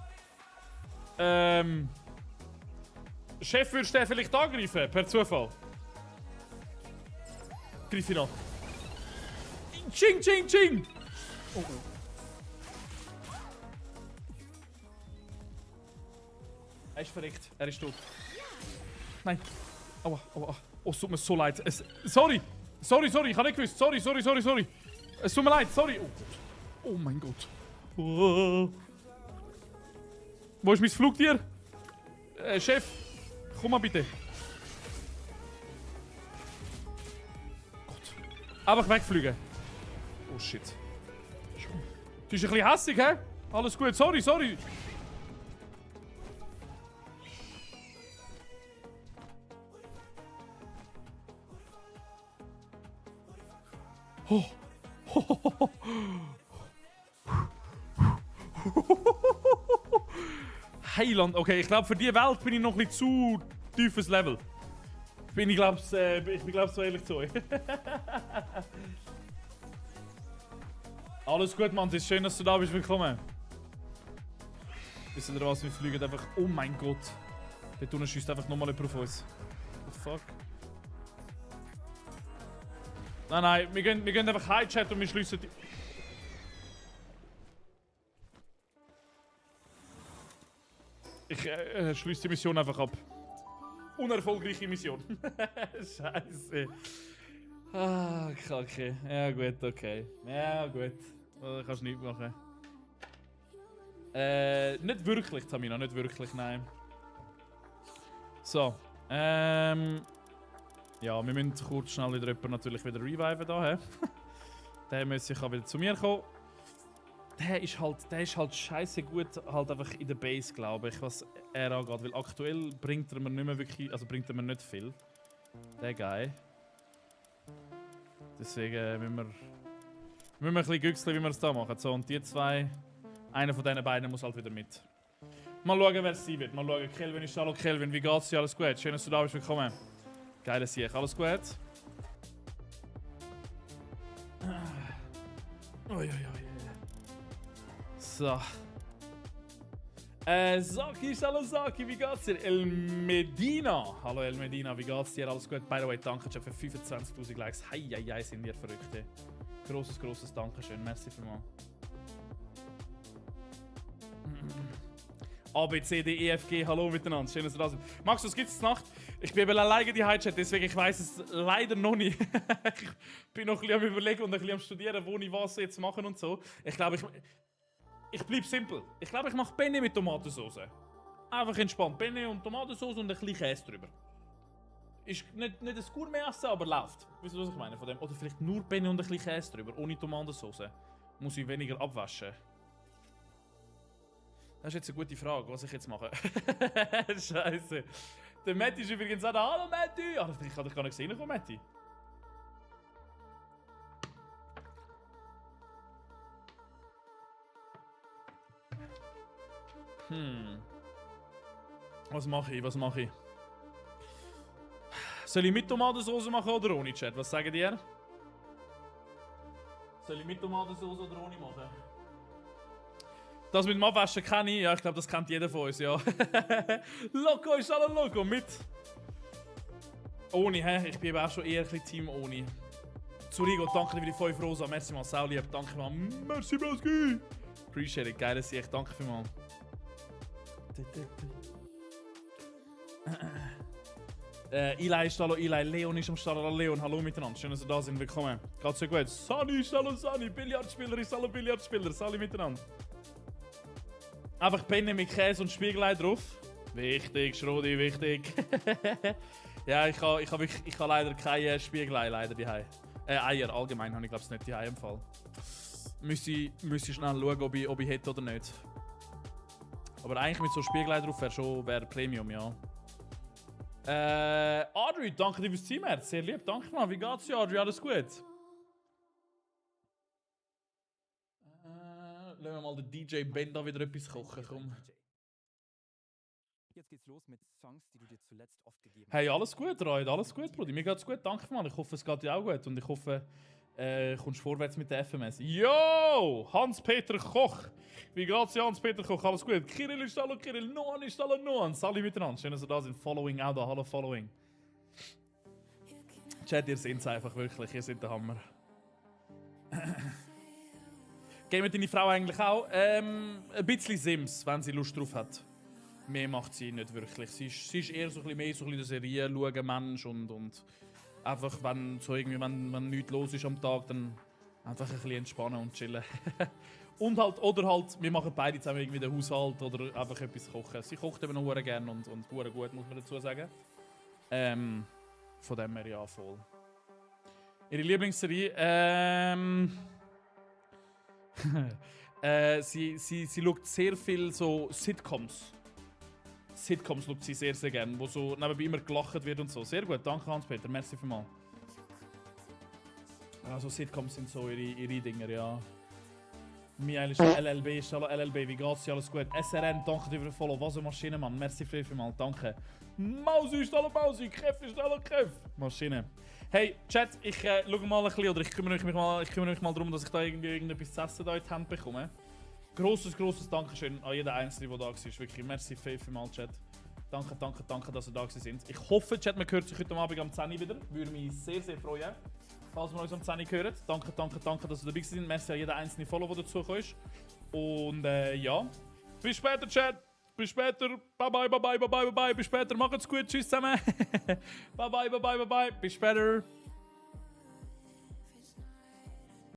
S1: Chef, würdest du den vielleicht angreifen? Per Zufall? Greif ihn an. Ching, ching, ching! Oh. Er ist verreckt. Er ist tot. Nein. Aua, aua, aua. Oh, es tut mir so leid. Sorry! Sorry, ich habe nicht gewusst. Sorry. Es tut mir leid, sorry. Oh Gott. Oh mein Gott. Oh. Wo ist mein Flugtier? Chef, komm mal bitte. Gott. Einfach wegfliegen. Oh shit. Du bist ein bisschen hässig, hä? Alles gut, sorry. Oh. Heiland, okay, ich glaube für die Welt bin ich noch ein bisschen zu tiefes Level. Ich bin glaub's so ehrlich zu euch. Alles gut, Mann, es ist schön, dass du da bist, willkommen. Wisst ihr was, wir fliegen einfach, oh mein Gott. Der Tunnel schießt einfach nochmal jemand auf uns. What the fuck? Nein, wir gehen einfach High-Chat und wir schließen die... Ich schließe die Mission einfach ab. Unerfolgreiche Mission. Scheiße. Ah, kacke. Ja gut, okay. Ja gut. Kannst du nichts machen. Nicht wirklich, Tamina, nicht wirklich, nein. So. Ja, wir müssen kurz schnell wieder jemanden natürlich wieder reviven da, hä? Der muss sich auch wieder zu mir kommen. Der ist halt scheiße gut halt einfach in der Base, glaube ich, was er angeht. Weil aktuell bringt er mir nicht mehr wirklich, also bringt er mir nicht viel. Der Guy. Deswegen müssen wir ein bisschen güchseln, wie wir es da machen. So, und die zwei, einer von diesen beiden muss halt wieder mit. Mal schauen, wer es sein wird. Mal schauen, Kelvin ist hallo Kelvin, wie geht's dir? Alles gut? Schön, dass du da bist, willkommen. Geiles Sieg, alles gut? So. Saki, hallo Saki, wie geht's dir? El Medina. Hallo El Medina, wie geht's dir? Alles gut? By the way, danke schon für 25.000 Likes. Hei, sind ihr verrückt. Grosses Dankeschön, merci vielmals. A, B, C, D, E, F, G, hallo miteinander. Schön, dass du da bist. Max, was gibt's Nacht? Ich bin eben alleine die High-Chat, deswegen ich weiß es leider noch nicht. Ich bin noch ein bisschen am Überlegen und ein bisschen am Studieren, wo ich was jetzt machen und so. Ich glaube, ich bleib simpel. Ich glaube, ich mache Penne mit Tomatensauce. Einfach entspannt. Penne und Tomatensauce und ein bisschen Käse drüber. Ist nicht ein Gourmet-Essen, aber läuft. Wisst ihr, was ich meine von dem? Oder vielleicht nur Penne und ein bisschen Käse drüber, ohne Tomatensauce. Muss ich weniger abwaschen. Das ist jetzt eine gute Frage, was ich jetzt mache. Scheiße. Der Matti ist übrigens auch da. Hallo Matti! Ah, ich habe dich gar nicht gesehen, Matti. Was mache ich? Soll ich mit Tomatensauce machen oder ohne, Chat? Was sagen die? Soll ich mit Tomatensauce oder ohne machen? Das mit dem Abwaschen kenne ich. Ja, ich glaube, das kennt jeder von uns, ja. Loco ist alle Loco, mit. Ohne, hä? Ich bin eben auch schon eher ein bisschen Team ohne. Zurigo, danke dir für die 5 Rosa. Merci mal, sau lieb. Danke mal. Merci, Broski. Appreciate it. Geiles Sieg. Danke vielmals. Eli ist hallo, Eli. Leon ist am Start. Hallo, Leon. Hallo miteinander. Schön, dass ihr da sind. Willkommen. Geht's so gut? Sunny ist hallo, Sunny. Billardspieler ist hallo, Billardspieler. Salut miteinander. Einfach Penne mit Käse und Spiegelei drauf. Wichtig, Schrodi, wichtig. Ja, ich habe leider keine Spiegelei, leider die Eier, allgemein habe ich glaube ich nicht die im Fall. Müsste ich schnell schauen, ob ich hätte oder nicht. Aber eigentlich mit so Spiegelei drauf wäre Premium, ja. Adri, danke dir fürs Team, sehr lieb, danke mal. Wie geht's dir, Adri? Alles gut? Lassen wir mal den DJ Ben da wieder etwas kochen, komm.
S2: Jetzt geht's los mit Songs, die du dir zuletzt oft gegeben hast.
S1: Hey, alles gut, Roy, alles gut, Bruder. Mir geht's gut, danke mal. Ich hoffe, es geht dir auch gut und ich hoffe, kommst vorwärts mit der FMS. Yo! Hans-Peter Koch! Wie geht's dir, Hans-Peter Koch? Alles gut? Kirill ist hallo, Kirill. Noan ist hallo, Noan. Alle miteinander. Schön, dass ihr da sind. Following auch da. Hallo, Following. Chat, ihr seht's einfach wirklich. Ihr seid der Hammer. Gamet deine Frau eigentlich auch? Ein bisschen Sims, wenn sie Lust drauf hat. Mehr macht sie nicht wirklich. Sie ist eher so ein bisschen mehr so ein bisschen Serie schauen, Mensch und einfach, wenn so irgendwie, wenn nichts los ist am Tag, dann einfach ein bisschen entspannen und chillen. Und halt, oder halt, wir machen beide zusammen irgendwie den Haushalt oder einfach etwas kochen. Sie kocht eben noch gerne und gut, muss man dazu sagen. Von dem her ja voll. Ihre Lieblingsserie? Sie schaut sehr viel so Sitcoms. Sitcoms schaut sie sehr, sehr gerne, wo so nebenbei immer gelacht wird und so. Sehr gut, danke Hans-Peter, merci vielmals. Also Sitcoms sind so ihre Dinger, ja. Mir ist LLB, ist hallo LLB, wie geht's dir? Alles gut? SRN, danke dir für den Follow, was eine Maschine, Mann. Merci vielmals, danke. Mausi ist hallo Mausi, Kev ist hallo Kev. Maschine. Hey, Chat, ich schau mal ein bisschen, oder ich kümmere mich mal darum, dass ich da irgendetwas zu essen da in die Hand bekomme. Grosses Dankeschön an jeden Einzelnen, der da war. Wirklich, merci vielmals, Chat. Danke, dass ihr da sind. Ich hoffe, Chat, man hört sich heute Abend am 10 Uhr wieder. Würde mich sehr, sehr freuen, falls wir uns am 10 Uhr hören. Danke, dass ihr dabei seid. Merci an jeden einzelnen Follower, der dazukommt. Und ja, bis später, Chat. Bis später. Bye. Bis später. Macht's gut. Tschüss zusammen. Bye. Bis später.